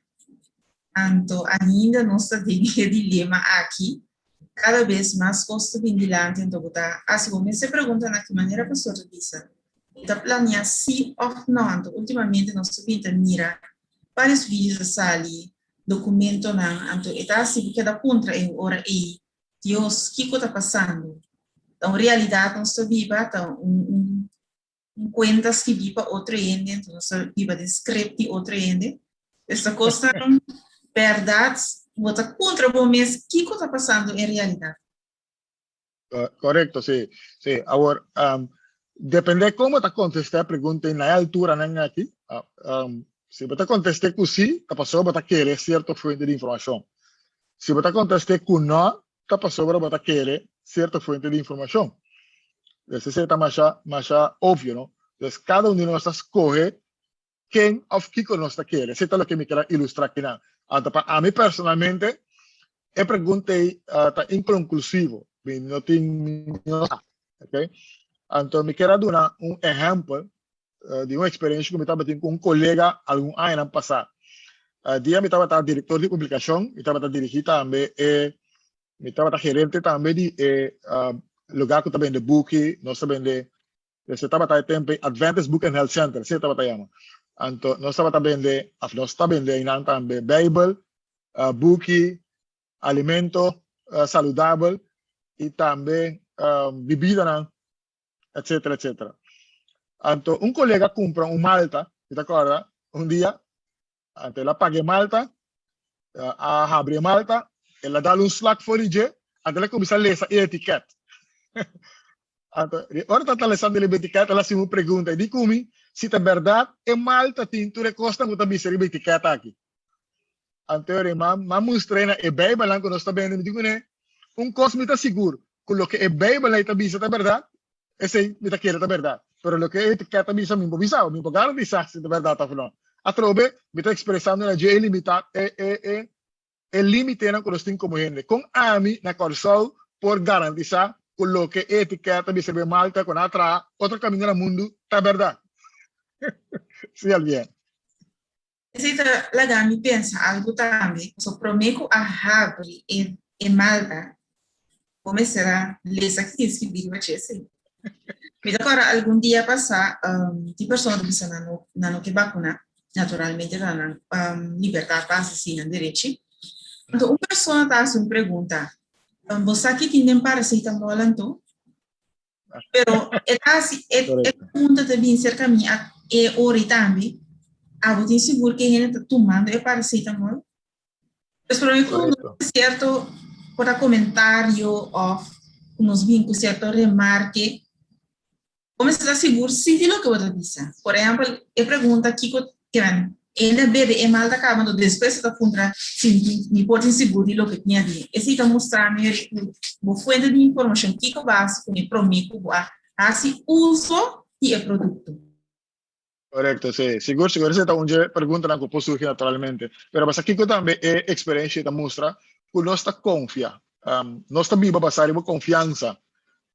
anto ainda nos ta den e dilema aki. Kada bes mas kos ta bin dilanti, anto bo ta hasi bo mes e pregunta na ki manera pastor ta bisa. E ta planea si òf nò? Anto ultimamente nos ta bin ta mira varios videos a sali, dokumentonan, anto e ta hasi bo keda puntra e ora ei, Dios, kiko ta pasando? Ta un realidat nos ta biba? Ta un un un cuenta skibí pa otro hende, entonces nos ta biba den script di otro hende. Esta cosnan berdad, bo ta puntra bo mes kico ta pasando en realidad. Correcto, sí. Sí. Awor, depende con bo ta contesta e pregunta na e alturanan aki. Si bo ta contesta cu sí, ta pasobra bo ta kere cierto fuente di informacion. Si bo ta contesta cu no, ta pasobra bo ta kere cierto fuente di informacion. Dus esei ta masha, masha obvio, no? Dus cada un di nos ta scoge ken of kico nos ta kere. Esei ta loke mi kier a ilustra akinan. Anto pa ami personalmente, e pregunta ei ta inconclusivo. Mi no tin, mi no sa, ok? Anto mi kier a duna un ehempel di un experiencia cu mi tabatin cu un colega algun añanan pasa. Dia mi tabata director di publicacion, mi tabata dirigi tambe e, mi tabata gerente tambe di e lugar cu ta bende buki, nos ta bende, esei tabata e tempo Adventist Book and Health Center, asina tabata yama. Anto nos tabata bende, of nos ta bende einan tambe Bijbel, buki, alimento saludabel y tambe bibidanan etcétera, etcétera. Anto un colega cumpra un malta, mi ta acorda, un dia, anto el a paga e malta, a habri e malta, el a dal un slag for di dje, anto el a cuminsa lesa e etiket. Anto, ora ta ta lesando riba etiket, el a haci un pregunta, e di cu mi, si ta berdad e malta tin tur e cosnan cu ta bisa riba etiket aki. Anto e m'a m'a mustr'é na e Bijbelnan ku nos ta bende. Mi di kuné, Un kos mi ta sigur, ku loke e Bijbel ei ta bisa ta bèrdat, esei mi ta kere ta bèrdat. Pero loke e etikèt ta bisa, mi no por bisa bo, mi no por garantisá si ta bèrdat òf nò. Atrobe, mi ta ekspresando na dje e limita, e, e, e, e límitenan ku nos tin komo hende. Kon ami na Kòrsou por garantisá ku loke e etikèt ta bisa riba e malta ku nan a traha otro kaminda na mundu ta bèrdat? Sí, Albier. Esei ta laga mi pensa algu tambe, pasobra promé ku a habri e e malta, bo mester a lesa ki tin skibí riba dje esei. Mi ta kòrda algun dia pasá, tin persona ta bisa nan no nan no ke bakuná, naturalmente ta nan libertat pa hasi así, nan derechi. Anto un persona ta hasi un pregunta, bo sa ki tin den paracetamol anto? Pero e ta hasi, e e pregunta ta bin serka mi a e ora tambe, abo tin sigur ke hende ta tumando e paracetamol? Pues prome ku no sierto por ta komentario òf ku nos bin ku sierto remarke, bo mester ta sigur si di loke bo ta bisa. Por ehèmpel, e pregunta kiko kiran hende a bebe e mal ta kaba, anto despues e ta puntra si mi por tin sigur di loke tin aden. Esei ta mustra mi ku bo fuente di informashon kiko bo a hasi kuné promé ku bo a hasi uso di e produkto. Korekto, sí. Sigur, sigur. Esei ta un dje preguntanan ku por surgi naturalmente. Pero basa kiko tambe e eksperensia ta mustra ku nos ta konfia. Um, nos ta biba basá riba konfiansa.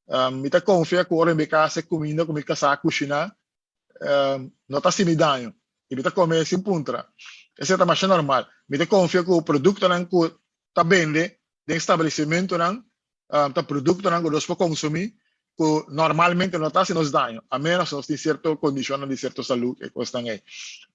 Um, mi ta konfia ku ora mi kas e kuminda ku mi kasá a kushiná, um, no ta hasi mi daño. I mi ta kome sin puntra. Esei ta masha normal. Mi ta konfia ku produktonan ku ta bende den establesimentonan um, ta produktonan ku nos por konsumí ku normalmente no ta hasi nos daño, a menos nos tin sierto kondishonnan di sierto salud e kosnan ei.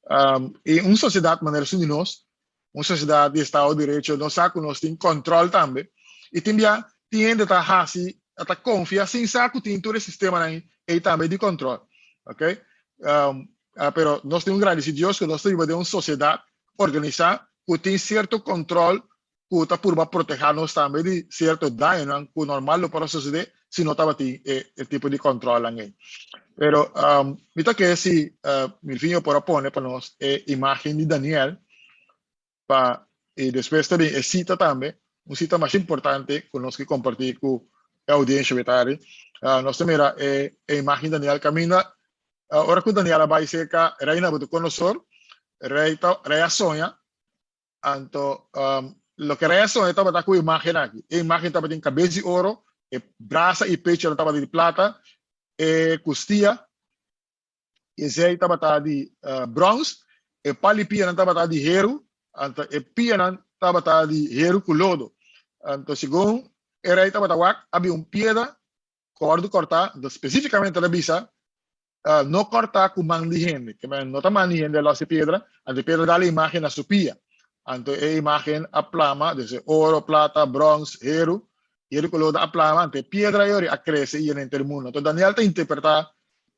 Um, i un sosiedat manera esun di nos, un sosiedat di estado di derecho, nos sa ku nos tin kòntròl tambe. I tin bia tin hende ta hasi, ta konfia sin sa ku tin tur e sistemanan ei tambe di kòntròl. Oké? Um, pero nos tin un gradisí Dios ku nos ta biba den un sosiedat organisá ku tin sierto kòntròl ku ta purba protehá nos tambe di sierto dañonan ku normal lo por a sosodé si no tabatin e e tipo di kòntròlnan ei. Pero um, mi ta kere si uh, Milvinho por a pone pa nos e imágen di Daniel pa i despues ta bin e sita tambe, un sita mas importante ku nos ke kompartí ku e oudiensha wetari. Uh, nos ta mira e, e imágen Daniel kaminda uh, ora ku Daniel a bai serka rei Nabucodonosor, rei ta, rei a soña Anto, um, loke rei a soña tabata ku imágen aki. E imágen tabatin kabes di oro, e brasa i pecho tabata di plata, e kustia i e zei tabata di uh, brons, e pal i pianan tabata di heru, anto e pianan tabata di heru ku lodo. Anto, segun e rei tabata wak, a bin un piedra ku a wòrdu kòrtá, anto spesífikamente el a bisa, uh, no kòrtá ku man di hende, ke men no ta man di hende los e piedra, anto e piedra dal e imágen na su pia. Anto e imágen a plama, desde oro, plata, brons, heru, heru ku lodo a plama, anto e piedra yori a krese i yena henter mundu. Anto Daniel ta interpretá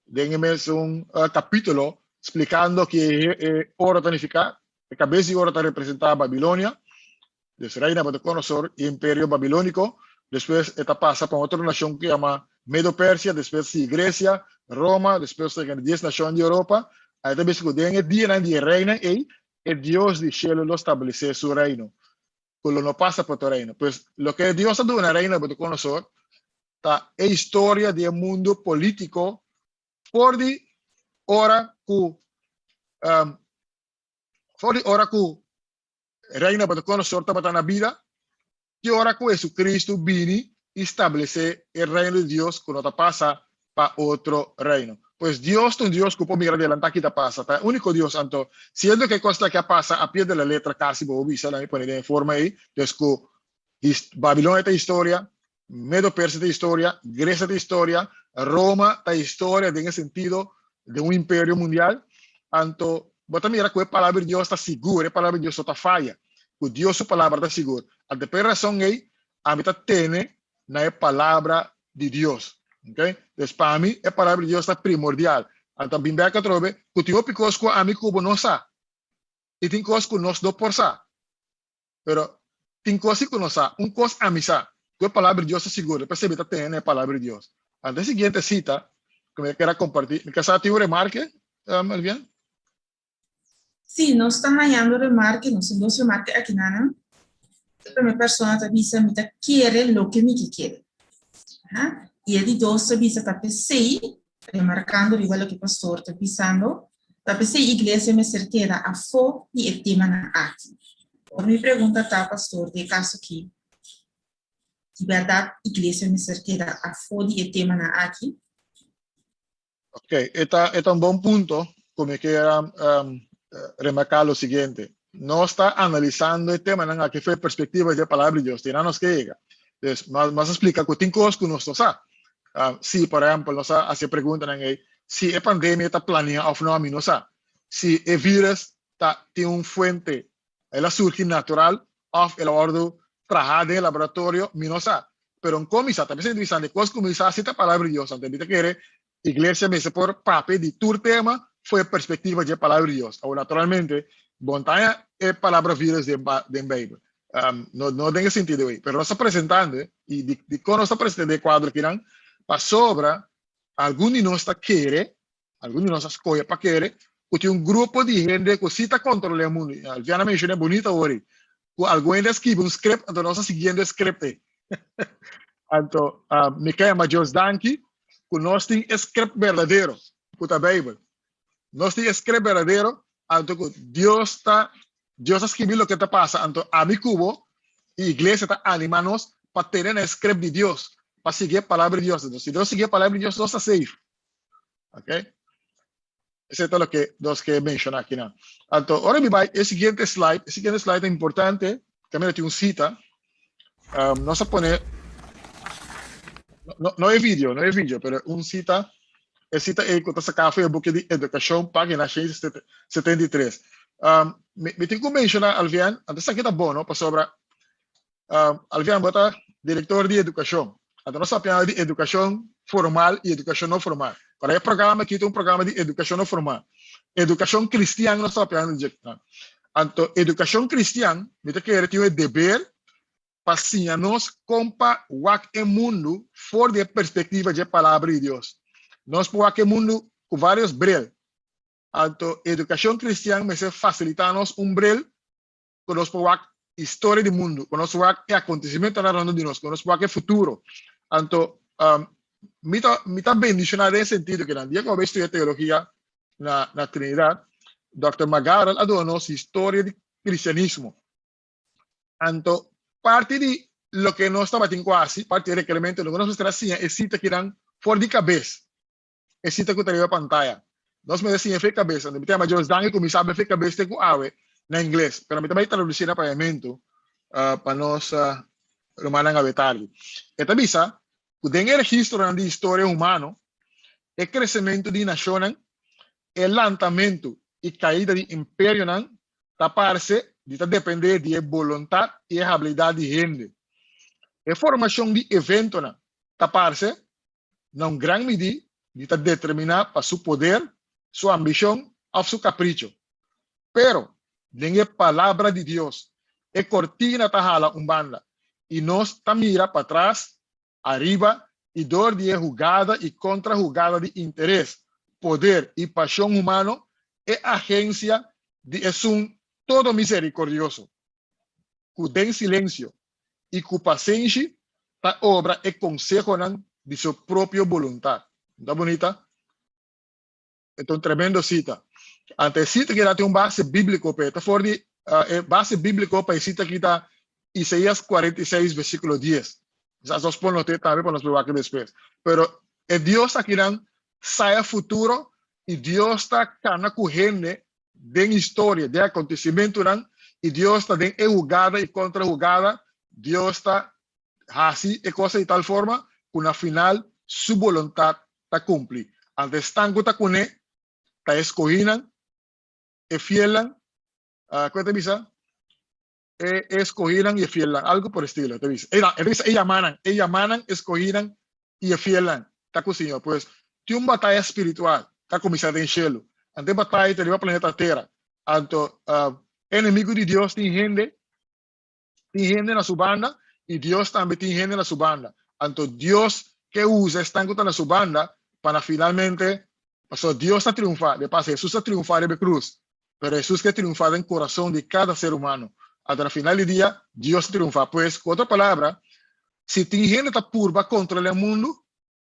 den e mesun uh, kapítulo, splikando ke e, e oro ta nifiká, e kabes di oro ta representá Babilonia, Dus rei Nabucodonosor i Imperio Babilóniko, despues e ta pasa pa un otro nashon ku yama Medo-Persia, despues sigui Gresia, Roma, despues ta yega na dies nashon di Europa. Ahí ta bisa ku den e dianan di e reinan ei, e Dios di shelu lo stablesé su reino, ku lo no pasa pa otro reino. Pues, loke Dios a duna rei Nabucodonosor ta e historia di e mundu polítiko for di ora ku for di ora ku Rei Nabucodonosor tabata na bida, ki ora ku Hesukristu bini i stablesé e Reino di Dios ku no ta pasa pa otro reino. Pues Dios ta un Dios ku por mira adelantá ki ta pasa. Ta e úniko Dios. Anto, siendo ku e kos aki a pasa a pie de la letra kasi bo por bisa, laat mi pone den e forma ei, dus ku Babilonia ta historia, Medo-Persia ta historia, Grecia ta historia, Roma ta historia den e sentido di un imperio mundial. Anto, bo ta mira ku e Palabra di Dios ta sigur, e Palabra di Dios no ta faya, ku Dios su Palabra ta sigur. Anto, pa e rason ei, ami ta tene na e Palabra di Dios. Okay? Dus pa mi, e Palabra di Dios ta primordial. Anto, bin bek atrobe, ku tin hopi kos ku ami ku bo no sa, i tin kos ku nos no por sa. Pero tin kos si ku nos sa. Un kos ami sa, ku e Palabra di Dios ta sigur, p'esei mi ta tene na e Palabra di Dios. Anto e siguiente sita ku mi kier a kompartí, mi ke sa tin un remarke, Elvian? Sí, nos ta hañando remarke, nos tin dos remarke akinanan. E promé persona ta bisa, Mi ta kere loke mi ke kere. Aha. I e di dos ta bisa, Ta p'esei, remarkando riba loke pastor ta bisando, ta p'esei iglesia mester keda afó di e temanan aki. Ora mi pregunta ta, pastor, den e kaso aki, di bèrdat iglesia mester keda afó di e temanan aki? Ok, e ta, e ta un bon punto ku mi kier um, remarká lo siguiente. Nos ta analisando e temanan aki for e perspektiva di e Palabra di Dios. Tin nos ke yega. Dus, mas, mas a splika ku tin kos ku nos no sa. Um, si, por ehempel, nos a hasi e preguntanan ei, si e pandemia ta planea òf no, mi no sa. Si e virus ta tin un fuente, el a surgi natural òf el a wòrdu trahá den e laboratorio, mi no sa. Pero un mi sa, ta mester interesante, kos ku mi sa si ta Palabra di Dios. Anto mi ta kere iglesia mester por papia di tur tema for e perspektiva dje Palabra di Dios. Awor, naturalmente, bo no ta haña e palabra virus den den Beibel. Um, no, no den e sentido ei. Pero nos ta presentando, i di, dikon nos ta presentando e kuadro akinan? Pasobra algun di nos ta kere, algun di nos a skohe pa kere, ku tin un grupo di hende ku si ta kontrolá e mundu. Alviana menshoná bunita awor ei, ku algun hende a skibi un script, anto nos ta siguiendo e script ei. Anto, uh, mi ke yama Dios danki ku nos tin e script berdadero, ku ta Beibel. Nos tin e script berdadero, anto ku Dios ta Dios a skibi loke ta pasa, anto ami ku bo i iglesia ta anima nos pa tene na e script di Dios, pa sigui e palabra di Dios. Si nos sigui e palabra di Dios, nos ta safe. Ok? Esei ta loke nos ke menshoná akinan. Anto, ora mi bai e siguiente slide, e siguiente slide ta importante, kaminda tin un sita. Um, nos a pone, no, no e video, no e video, pero un sita, e sita ei ku ta saká for e buki di Edukashon, página 173. Um, mi, mi tin ku menshoná, Alvian, anto esaki ta bon, no? Pasobra, um, Alvian, bo ta direktor di edukashon. Anto nos ta papiando di edukashon formal i edukashon no formal. Para e programa aki ta un programa di edukashon no formal. Edukashon kristian nos ta papiando di dje. Anto edukashon kristian mi ta kere tin e deber pa siña nos kon pa wak e mundu for di e perspektiva dje Palabra di Dios. Nos por wak e mundu ku vários bril. Anto edukashon kristian mester fasilitá nos un bril ku nos por wak historia di mundu, ku nos wak e akontesimentonan rondó di nos, ku nos wak e futuro. Anto, um, mi ta, mi ta bendishoná den e sentido ku nan dia ku mi a bai studia teologia na, na Trinidad, Dòkter McGarrell a duna nos historia di kristianismo. Anto, parti di loke nos tabatin ku hasi, parti di e rekerimento, loke nos mester a siña e sita kinan for di kabes. E sita ku ta riba pantaya. Nos mester siña fe kabes. Anto mi ta yama Dios danki ku mi sabi fe kabes te ku awe na ingles. Pero mi ta bai tradusi na papiamentu pa nos rumannan awe tardi. E ta bisa ku den e registronan di historia humano, e kresementu di nashonnan, e lantamentu i kaida di imperionan ta parse di ta dependé di e boluntat i e habilidat di hende. E formashon di eventonan ta parse na un gran midí di ta determiná pa su poder, su ambishon òf su kapricho. Pero, den e Palabra di Dios, e kortina ta hala un banda i nos ta mira patras, ariba i dor di e hugada i kontra-hugada di interes, poder i pashon humano, e agensia di Esun Todo Miserikordioso, ku den silensio i ku pasenshi ta obra e konsehonan di su propio boluntat. No ta bunita? E ta un tremendo sita. Anto e sita aki tin un base bíbliko p'e. Ta for di e base bíbliko pa e sita aki ta Isaías 46 versíkulo 10. Kisas nos por not'é tambe pa nos por wak despues. Pero e Dios akinan sa e futuro i Dios ta kana ku hende Den historia, den acontecimentonan, y Dios ta den e hugada y contra hugada, Dios ta haci e cosa di tal forma cu na final su boluntad ta cumpli. Anto esnan cu ta cune ta e scohinan, e fielnan, cu e ta bisa? E escohinan y e fielnan, algo por estilo, e ta bisa. E ta bisa e yamanan, e yamanan, e scohinan y e fielnan ta cu Señor. Pues, tin un bataya spiritual ta cuminsa den shelu. Anto e bataya ta riba planeta Tera. Anto, enemigo di Dios tin hende, tin hende na su banda y Dios tambe tin hende na su banda. Anto Dios ke usa esnan cu ta na su banda pa na finalmente, pasobra Dios ta triunfa, de paso Hesus a triunfa riba e cruz, Pero Hesus ke triunfá den kurason di kada ser humano. Anto na final di dia, Dios ta triunfá. Pues, ku otro palabra, si tin hende ta purba kontrolá e mundu,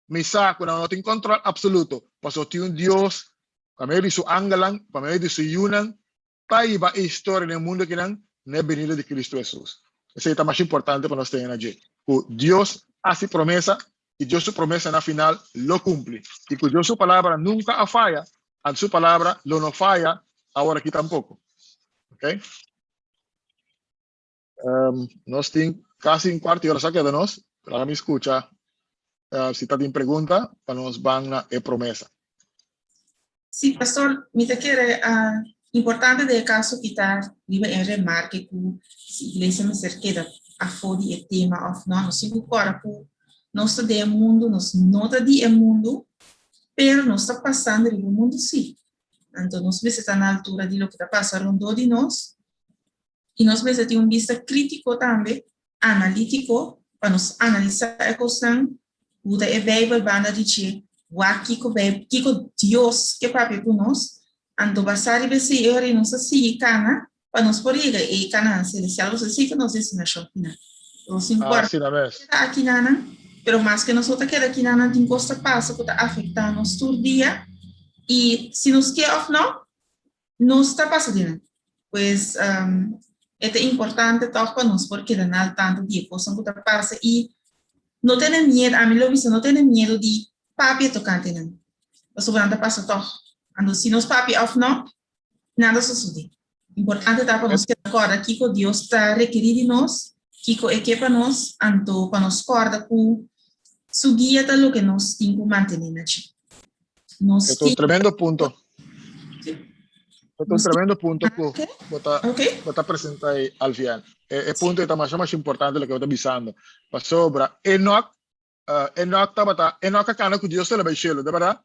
mi sa ku nan no tin kontrol apsoluto, pasobra tin un Dios, pa medio di su angelnan, pa medio di su yunan, ta hiba e historia den e mundu akinan na e benida di Kristu Hesus. Esei ta mas importante pa nos tene na dje, ku Dios hasi promesa i Dios su promesa na final lo kumpli. I ku Dios su palabra nunka a faya, anto su palabra lo no faya awor aki tampoko. Ok? Um, nos tin kasi un kuarto di ora sa keda nos. Laga mi skucha uh, si ta tin pregunta pa nos ban na e promesa. Sí, pastor, mi ta kere uh, importante de e kaso ki ta riba e remarke ku si iglesia mester keda afó di e tema òf no. Nos tin ku kòrda ku nos ta den e mundu, nos no ta di e mundu, pero nos ta pasando riba e mundu sí. Anto nos mester ta na altura di loke ta pasa rondó di nos i nos mester tin un bista krítiko tambe, analítiko, pa nos analisá e kosnan ku ta e Beibel banda di dje, wak kiko Beibel, kiko Dios ke papia ku nos, anto basá riba esei e ora ei nos ta sigui kana pa nos por yega e Kanaan selestial, pasobra esei ta nos destinashon final. Nos tin ku Asina mes. keda akinanan, pero maske nos no ta keda akinanan tin kos ta pasa ku ta afektá nos tur dia i si nos ke òf no, nos ta pasa di nan. Pues. E ta importante tòg pa nos por keda na al tanto di e kosnan ku ta pasa i no tene miedu, ami lo bisa no tene miedu di papia tokante nan, pasobra nan ta pasa tòg. Anto si nos papia òf nò, nada sosodé. Importante ta pa nos keda kòrda kiko Dios ta rekerí di nos, kiko e ke pa nos, anto pa nos kòrda ku su guia ta loke nos tin ku mantené na dje. Nos E ta un tremendo punto. E ta un tremendo punto ku bo ta bo ta presentá ei, Alfian. E punto ei ta masha masha importante loke bo ta bisando. Pasobra Enoch, Enoch tabata, Enoch a kana ku Dios te lo bai shelu, ta bèrdat?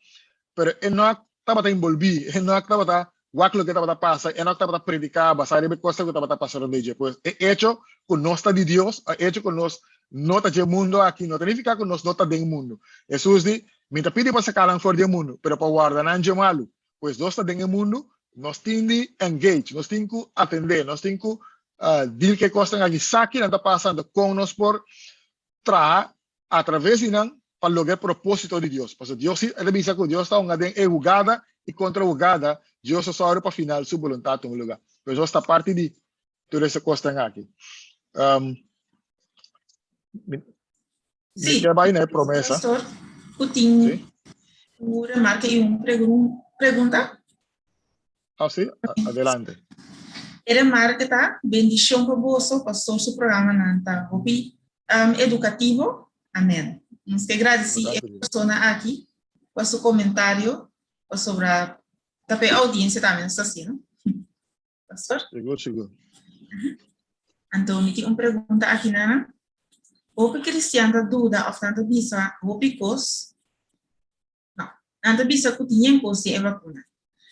Pero Enoch tabata enbolbí, Enoch tabata wak loke tabata pasa, Enoch tabata prediká basá riba e kosnan ku tabata pasa rònt di dje. Pues e echo ku nos ta di Dios, e echo ku nos no ta dje mundu aki, no ta nifiká ku nos no ta den mundu. Hesus di, Mi ta pidi pa saka nan for di e mundu, pero pa warda nan dje malu. Pues nos ta den e mundu, nos tin di engage, nos tin ku atendé, nos tin ku deal ku e kosnan aki, sa kinan ta pasa, anto kon nos por traha atraves di nan pa logra e propósito di Dios. Pasobra Dios si, e ta bisa ku Dios ta hunga den e hugada i kontra hugada, Dios ta sòru pa final su boluntat tuma lugá. Pues nos ta parti di tur ese kosnan aki. Um, mi, Sí, mi ke bai na e promesa. Pastor, ku tin Sí. un remarke i un pregun pregunta? Ah, sí? Adelante. E remarke ta, Bendishon pa boso, pastor su programanan ta hopi edukativo. Amen. Nos ke gradisí e persona aki pa su komentario pasobra ta pa e oudiensia tambe nos ta hasi, no? Pastor? Sigur, sigur. Anto mi tin un pregunta aki nana. Hopi kristian ta duda òf nan ta bisa hopi kos No. Nan ta bisa ku tin yen kos den e bakuna.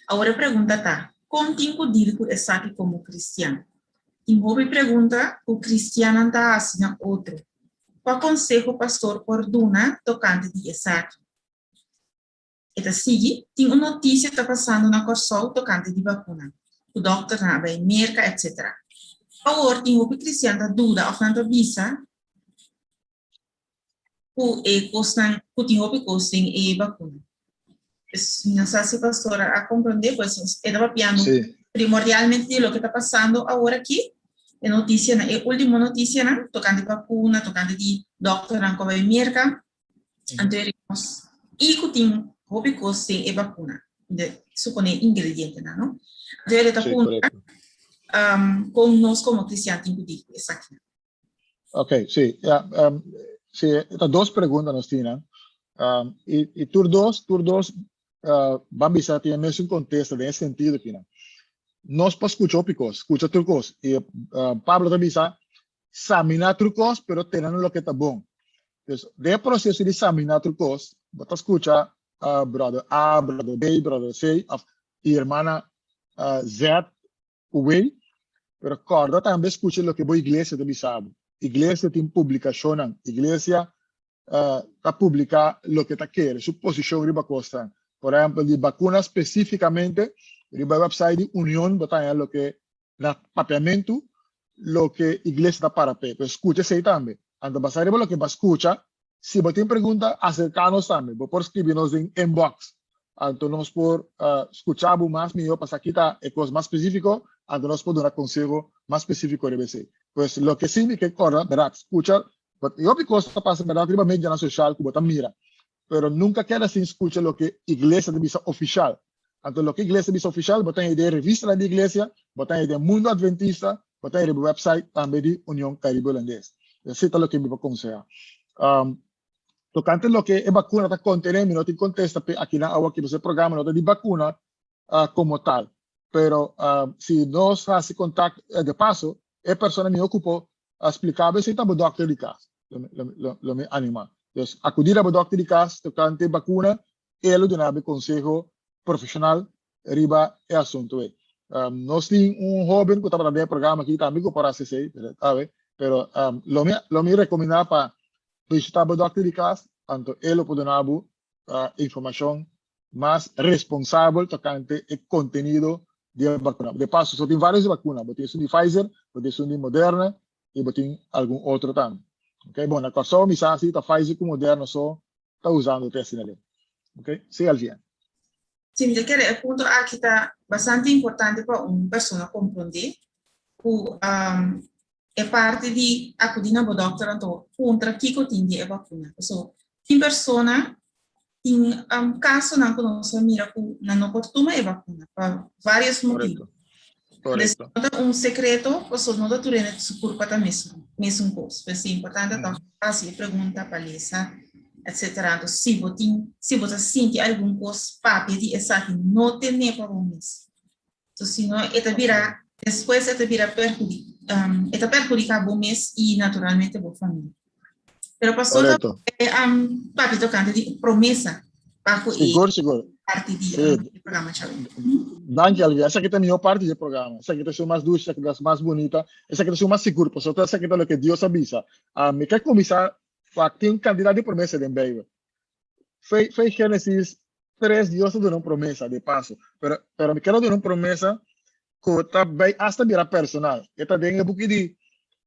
Awor e pregunta ta, kon tin ku dil ku esaki komo kristian? Tin hopi pregunta ku kristiannan ta hasi na otro. Kua konseho pastor por duna tokante di esaki? E ta sigui, Tin un notisia ta pasando na Kòrsou tokante di bakuna, ku dòkternan a bai Merka etc. Awor tin hopi kristian ta duda òf nan ta bisa ku e kosnan ku tin hopi kos den e bakuna. Pues mi no sa si pastor a comprende, pues e ta papiando Sí. primordialmente di loke ta pasando awor aki, e noticianan, e ultimo noticianan tocante vacuna, tocante di dokternan cu a bay Merca, anto e nos y cu tin hopi kos den e vacuna, de supone ingredientenan, no? Anto e ta Sí, puntra correcto. um, con nos como cristian tin cu di cu esakinan. Ok, sí, ja, um, sí, ta dos pregunta nos tin, um, y, y tur dos, tur dos uh, ban bisa tin e mesun contesta den e sentido ki nan. Nos por scucha hopi cos, scucha tur cos. Y uh, Pablo ta bisa, samina tur cos, pero tene na loke ta bon. Dus, den e proceso di samina tur cos, bo ta scucha uh, brother A, brother B, brother C, of y hermana uh, Z, Uwey, pero kòrda tambe skucha loke bo iglesia ta bisa bo. Iglesia tin publikashonnan, iglesia ta publiká loke ta kere, su posishon riba kosnan. Por ehèmpel, di bakuna spesífikamente, riba e wèpsait di Union bo ta haña loke na papiamentu loke iglesia ta para p'e. Pues skucha esei tambe. Anto basá riba loke bo a skucha, Si bo tin pregunta, aserká nos tambe. Bo por skribi nos den inbox. Anto nos por skucha bo mas mihó pa sa ki ta e kos mas spesífiko, anto nos por duna konseho mas spesífiko riba esei. Pues loke sí mi ke kòrda, bèrdat, skucha, i hopi kos ta pasa bèrdat riba medianan soshal ku bo ta mira, pero nunka keda sin skucha loke iglesia ta bisa ofishal. Anto loke iglesia bisa ofishal, bo ta haña den revistanan di iglesia, bo ta haña den Mundo Adventista, bo ta haña riba website tambe di Union Caribe Hulandes. Esei ta loke mi por konsehá. Um, tokante loke e bakuna ta kontené, mi no tin kontesta p'e aki na awa, pasobra e programa no ta di bakuna uh, komo tal. Pero uh, si nos hasi kontak, uh, de paso, e persona mi okupo a splika bo esei ta bo dòkter di kas. Lo, lo, lo, lo mi animá. Dus akudí na bo dòkter di kas tokante bakuna, e lo duna bo konseho profeshonal riba e asuntu ei. Um, nos tin un hoben ku tabata den e programa aki tambe ku por hasi esei, pero tabe, pero um, lo mi lo mi rekomendá pa bishitá bo dòkter di kas, anto e lo por duna bo uh, informashon mas responsabel tokante e kontenido di e bakuna. De paso, so tin vários bakuna, bo tin esun di Pfizer, bo tin esun di Moderna i bo tin algun otro tambe. Okay, bon, na Kòrsou mi sa si ta Pfizer ku Moderna so ta usando te asina leu. Ok, sí Alvia. Sí, mi ta kere e punto aki ta bastante importante pa un persona komprondé. Ku um, e parti di akudí na bo dòkter anto puntra kiko tin di e bakuna. Paso tin persona, tin um, kasonan ku nos a mira ku nan no por tuma e bakuna pa vários motibu. Dus no ta un sekreto, paso no ta tur hende su kurpa ta mesun, mesun kos. Pues e importante ta hasi e pregunta pa lesa, etcetera. Anto si bo tin, si bo ta sinti algun kos papia di esaki, no tene pa bo mes. So si no e ta bira, despues e ta bira perhudi, um, e ta perhudica bo mes y naturalmente bo familia. Pero pastor, Correcto. um, papi tocante di promesa pa cu e Sigur, sigur. parti di e programa djawe. Danki, Alvia. Esaki ta e mihó parti di e programa. Esaki ta esun mas dushi, esaki ta mas bunita, esaki ta esun mas sigur, pasobra esaki ta loke Dios a bisa. Ah, mi ke kuminsá wak tin kantidat di promesa den Beibel. Fe, fe Génesis 3 Dios ta duna un promesa, de paso. Pero, pero mi quiero duna un promesa ku ta bai hasta bira personal. E ta den e buki di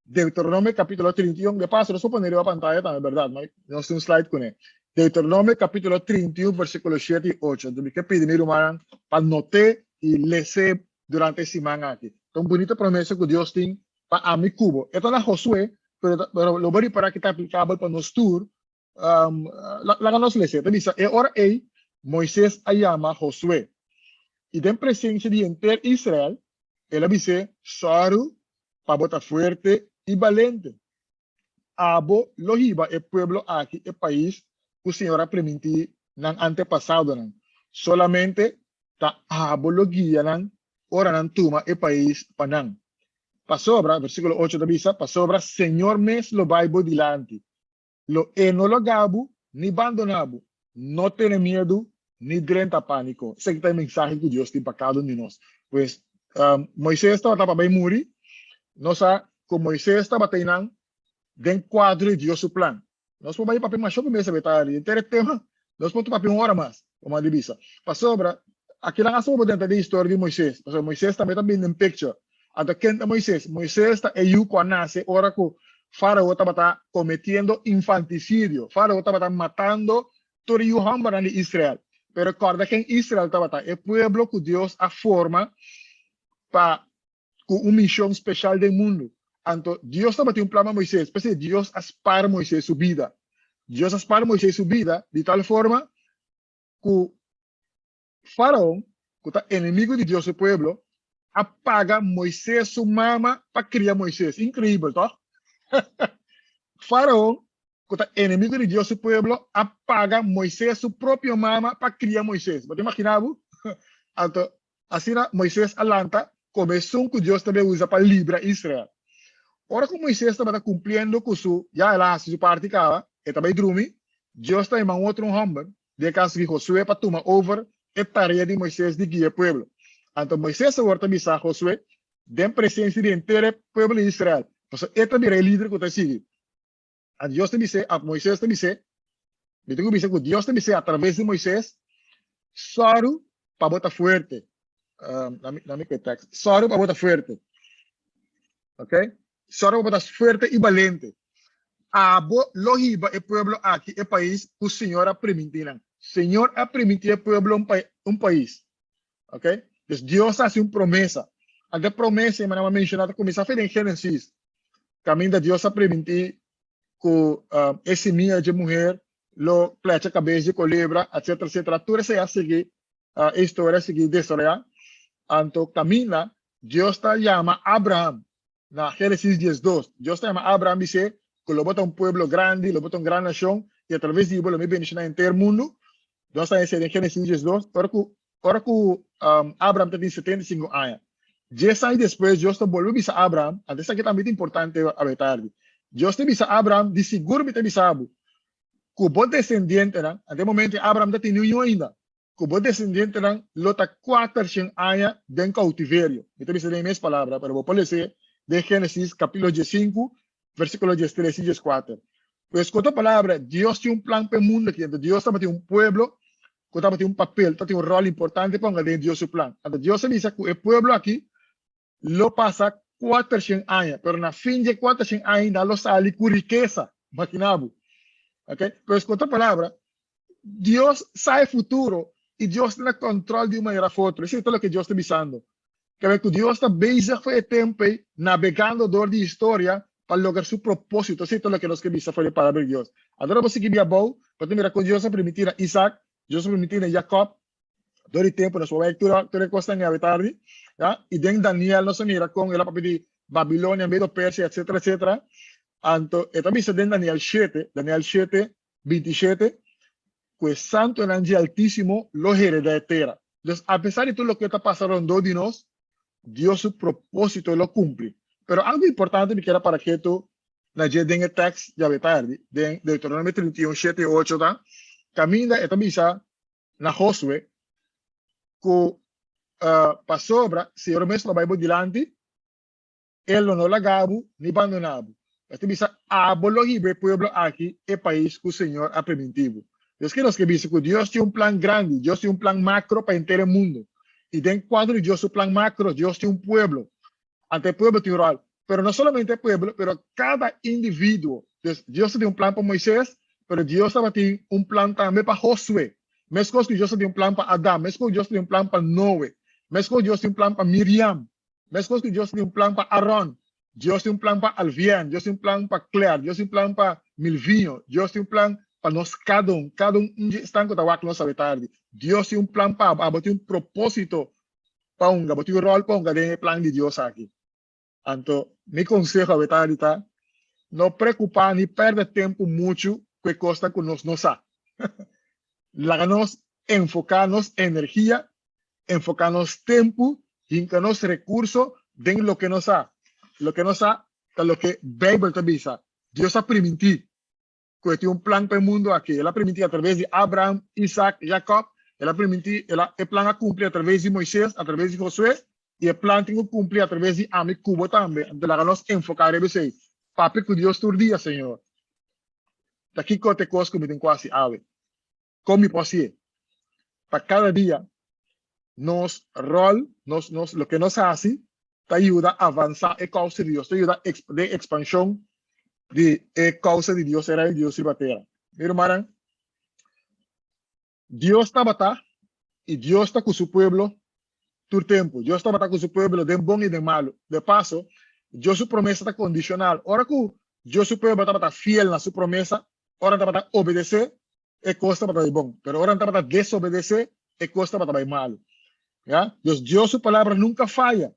Deuteronomio capítulo 31. De paso, nos por pone riba pantaya tambe, berdad? Ma nos tin un slide kuné. Deuteronomio capítulo 31, versículo 7 i 8. Entonces, mi ke pidi mi rumannan pa noté i les'é durante e siman aki. Ta un bunita promesa ku Dios tin pa ami ku bo. E ta na Josué, pero, pero lo bo ripará ku ta aplikabel pa nos tur. Um, laga nos lese. Ta bisa, e ora ei, Moises a yama Josué. I den presensia di henter Israel, el a bis'é, Sòru pa bo ta fuerte i balente. Abo lo hiba e pueblo aki e pais ku Señor a primintí nan antepasadonan. Solamente ta abo lo guia nan ora nan tuma e pais pa nan. Pasobra, versíkulo ocho ta bisa, pasobra Señor mes lo bai bo dilanti. Lo e no laga bo ni bandoná bo. No tene miedu ni drenta pániko. Esaki ta e mensahe ku Dios tin pa kada un di nos. Pues, Moises tabata pa bai muri. Nos sa ku Moises tabata einan den kuadro di Dios su plan. Nos por bai papia masha ku mesa beta henter e tema. Nos por papia un ora mas, como a di bisa. Pasobra, akinan hasta bo por drenta den historia di Moises. Pasobra Moises tambe ta bini den picture. Anto ken ta Moises? Moises ta e yu ku a nase ora ku Fárao tabata kometiendo infantisidio. Fárao tabata matando tur e yu hòmbernan di Israel. Pero kòrda ken Israel tabata, e pueblo ku Dios a forma pa ku un mishon speshal den mundu. Anto Dios tabatin un plan pa Moises, p'esei Dios a spar Moises su bida. Dios a spar Moises su bida di tal forma ku Faraon, ku ta enemigu di Dios su pueblo, a paga Moises su mama pa kria Moises. Inkreibel, tòg? Faraon, ku ta enemigu di Dios su pueblo, a paga Moises su propio mama pa kria Moises. Bo ta imaginá bo? Anto, asina Moises a lanta komo esun ku Dios ta bai usa pa libra Israel. Ora ku Moises tabata kumpliendo ku su, ya el a hasi su parti kaba, e ta bai drumi, Dios ta yama un otro un hòmber, den e kaso di Josué, pa tuma over e tarea di Moises di guia e pueblo. Anto Moises awor ta bisa Josué den presensia di henter e pueblo di Israel, pasobra e ta bira e lider ku ta sigui. Anto Dios ta bis'é, òf Moises ta bis'é, mi tin ku bisa ku Dios ta bis'é atraves di Moises, Sòru pa bo ta fuerte. Lami ku e tèks. Sòru pa bo ta fuerte. Ok? Sòru pa bo ta fuerte i balente. Abo lo hiba e pueblo aki e pais ku Señor a primintí nan. Señor a primintí e pueblo un pais. Ok? Dus Dios a hasi un promesa. Anto e promesa ei manera mi a menshoná ta kuminsá for den Génesis, kaminda Dios a primintí ku e simia dje muher lo plecha kabes dje kolebra, etsetera, etsetera. Tur esei a sigui, e historia a sigui desaroyá. Anto kaminda Dios ta yama Abraham na Génesis 12. Dios ta yama Abraham bis'é ku lo bo ta un pueblo grandi, lo bo ta un gran nashon, i atraves di bo lo mi bendishoná henter mundu. Nos ta hesé den Génesis 12, ora ku ora ku Abraham ta tin 75 aña. Dies aña despues Dios ta bolbe bisa Abraham, anto esaki tambe ta importante awe tardi. Dios ta bisa Abraham, di sigur mi ta bisa bo ku bo desendientenan, anto e momento Abraham ta tin ni un yu ainda, ku bo desendientenan lo ta kuatershen aña den koutiverio. Mi ta bisa den e mes palabra, pero bo por les'é den Génesis kapítulo diesinku, versíkulo diestres i dieskuater. Pues ku otro palabra, Dios tin un plan pa e mundu aki. Anto Dios tabatin un pueblo ku tabatin un papel, tabatin un ròl importante pa hunga den Dios su plan. Anto Dios a bisa ku e pueblo aki lo pasa kuatershen aña, pero na fin dje kuatershen aña nan lo sali ku rikesa. Makina bo. Ok? Pues ku otro palabra, Dios sa e futuro i Dios ta na kòntròl di un manera òf otro. Esei ta loke Dios ta bisando. Kende ku Dios ta bezig for e tempu ei, nabegando dor di historia pa logra su propósito. Esei ta loke nos ke bisa for di e Palabra di Dios. Anto ora bo sigui bia abou, bo ta mira kon Dios a primintí na Isaac, Dios a primintí na Jacob. Dor di tempu nos por bai tur tur e kosnan ei awe tardi, ya. I den Daniel nos a mira kon el a papia di Babilonia, Medo, Persia, etcetera, etcetera. Anto e ta bisa den Daniel shete, Daniel shete, 27, ku e santunan dje Altísimo lo heredá e tera. Dus, apesar di tur loke ta pasa rondó di nos, Dios su propósito lo kumpli. Pero algu importante mi kier a para ketu na dje den e tèks djawe tardi, den Deuteronomio 31, 7 i 8 ta, kaminda e ta bisa na Josué ku pasobra Señor mes lo bai bo dilanti, E lo no laga bo ni bandoná bo. E ta bisa, Abo lo hiba e pueblo aki e pais ku Señor a primintí bo. Dios ke nos ke bisa ku Dios tin un plan grandi, Dios tin un plan makro pa henter e mundu. I den kuadro di Dios su plan makro, Dios tin un pueblo. Anto e pueblo tin un ròl. Pero no solamente e pueblo, pero kada individuo. Dios, Dios ta tin un plan pa Moisés, pero Dios tabatin un plan tambe pa Josué. Meskos ku Dios ta tin un plan pa Adam, meskos ku Dios ta tin un plan pa Noe, meskos ku Dios tin un plan pa Miriam, Meskos ku Dios tin un plan pa Aron, Dios tin un plan pa Alvien, Dios tin un plan pa Claire, Dios tin un plan pa Milvinho, Dios tin un plan pa nos kada un, kada un dje esnan ku ta wak nos awe tardi. Dios tin un plan pa abo, abo tin un propósito pa hunga, abo tin un ròl pa hunga den e plan di Dios aki. Anto, mi konseho awe tardi ta, no preokupá ni pèrdè tempu muchu ku e kosnan ku nos no sa. Laga nos enfoká nos energia enfoká nos tempu, hinka nos rekurso den loke nos sa. Loke nos sa ta loke Beibel ta bisa. Dios a primintí ku e tin un plan pa e mundu aki. El a primintí atraves di Abraham, Isak, Jakòb. El a primintí, el a, e plan a kumpli atraves di Moisés, atraves di Josué, i e plan tin ku kumpli atraves di ami ku bo tambe. Anto laga nos enfoká riba esei. Papia ku Dios tur dia, Señor, ta kiko ta e kos ku mi tin ku hasi awe? Kon mi por hasié? Pa kada dia nos ròl, nos, nos, loke nos hasi ta yuda avansá e kousa di Dios, ta yuda den ekspanshon di e kousa di Dios, e Reino di Dios riba tera. Mi rumannan, Dios tabata i Dios ta ku su pueblo tur tempu. Dios tabata ku su pueblo den bon i den malu. De paso, Dios su promesa ta kondishonal. Ora ku Dios su pueblo tabata fiel na su promesa, ora nan tabata obedesé, e kos tabata bai bon. Pero ora nan tabata desobedesé, e kos tabata bai malu. Ya? Dus Dios su palabra nunka faya.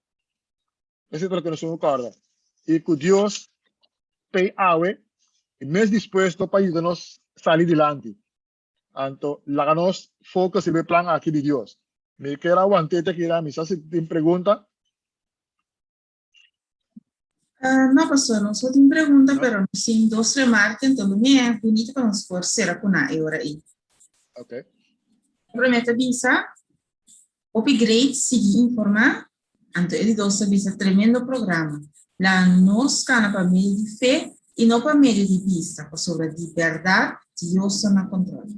Esei ta loke nos tin ku kòrda. I ku Dios pei awe i mes dispuesto pa yuda nos sali dilanti. Anto laga nos focus riba e plan aki di Dios. Mi kier a want'é te aki, mi sa si tin pregunta. Uh, no, pastor, nos no tin pregunta, no. pero nos tin dos remarke, entonces lo mi bonito pa nos por cera con e ora ei. Ok. Promé ta bisa, hopi great, sigui informá, anto e di dos ta bisa, tremendo programa. La nos kana pa medio di fe i no pa medio di bista, pasobra di bèrdat Dios ta na kontròl.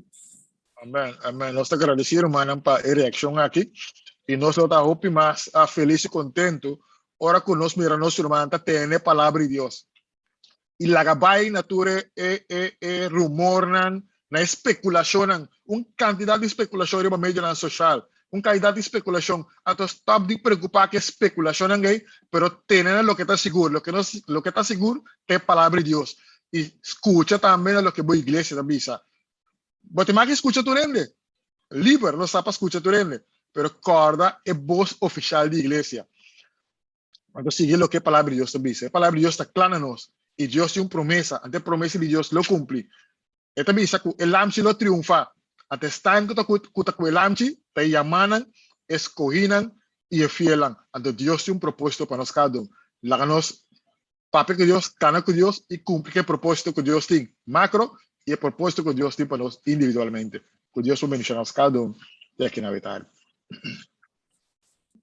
Amen, amen. Nos ta gradesí rumannan pa e reakshon aki i nos lo ta hopi mas felis i kontentu ora ku nos mira nos rumannan ta tene palabra di Dios i laga bai na tur e e e e rumornan, na e spekulashonnan, un kantidat di spekulashon riba medionan soshal, un kantidat di spekulashon. Anto stòp di preokupá ku e spekulashonnan ei, pero tene na loke ta sigur. Loke nos loke ta sigur ta e palabra di Dios. I skucha tambe na loke bo iglesia ta bisa. Bo tin maki skucha tur hende. Liber nos ta pa skucha tur hende, pero kòrda e bos ofishal di iglesia. Anto sigui loke e Palabra di Dios ta bisa. E Palabra di Dios ta kla na nos, i Dios tin un promesa, anto e promesa di Dios lo kumpli. E ta bisa ku e lamchi lo triunfá. Anto esnan ku ta ku ta ku e lamchi ta e yamanan, e skohínan i e fielnan. Anto Dios tin un propósito pa nos kada un. Laga nos Papia ku Dios, kana ku Dios i kumpli ku e propósito ku Dios tin, makro, i e propósito ku Dios tin pa nos individualmente. Ku Dios por bendishoná nos kada un di aki na awe tardi.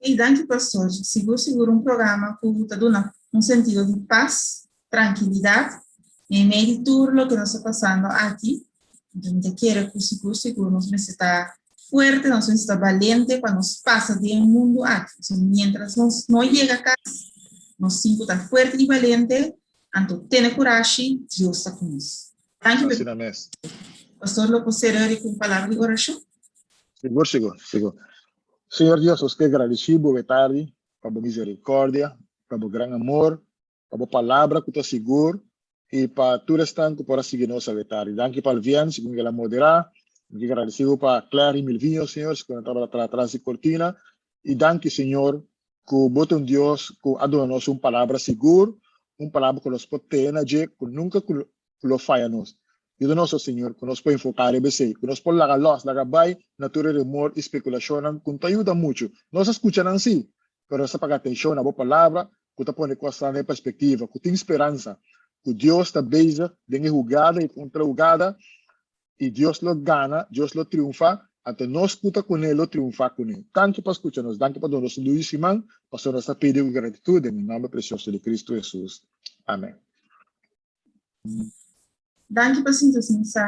Ey danki pastor, sigur sigur un programa ku ta duna un sentido di pas, trankilidat meimei di tur loke nos ta pasando aki. Enton mi ta kere ku sigur sigur nos mester ta fuerte, nos mester ta balente pa nos pasa den e mundu aki. So mientras nos no yega kas, nos tin ku ta fuerte i balente, anto tene kurashi, Dios ta ku nos. Danki pa Asina mes. Pastor lo por sera ku un palabra di orashon? Sigur, sigur, sigur. Señor Dios, nos ke gradisí bo e tardi. pa bo miserikòrdia, pa bo gran amor, pa bo palabra ku ta sigur i pa tur esnan ku por a sigui nos awe tardi. Danki pa Alvien, segun el a moderá. Mi ke gradisí bo pa Claire i Milvinho, Señor, segun nan tabata traha tras di kortina. I danki, Señor, ku bo ta un Dios ku a duna nos un palabra sigur, un palabra ku nos por tene na dje, ku nunka ku lo faya nos. Yuda nos, o Señor, ku nos por enfoká riba esei, ku nos por laga lòs, laga bai na tur e rumor i spekulashonnan ku no ta yuda muchu. Nos a skucha nan sí, pero nos ta paga atenshon na bo palabra ku ta pone kosnan den perspektiva, ku tin speransa, ku Dios ta bezig den e hugada i kontra hugada, i Dios lo gana, Dios lo triunfá, anto nos ku ta kuné lo triunfá kuné. Danki pa skucha nos, danki pa duna nos un dushi siman, pasobra nos ta pidi ku gratitut den e nòmber presioso di Kristu Hesus. Amèn. Danki pa sinta sin sa.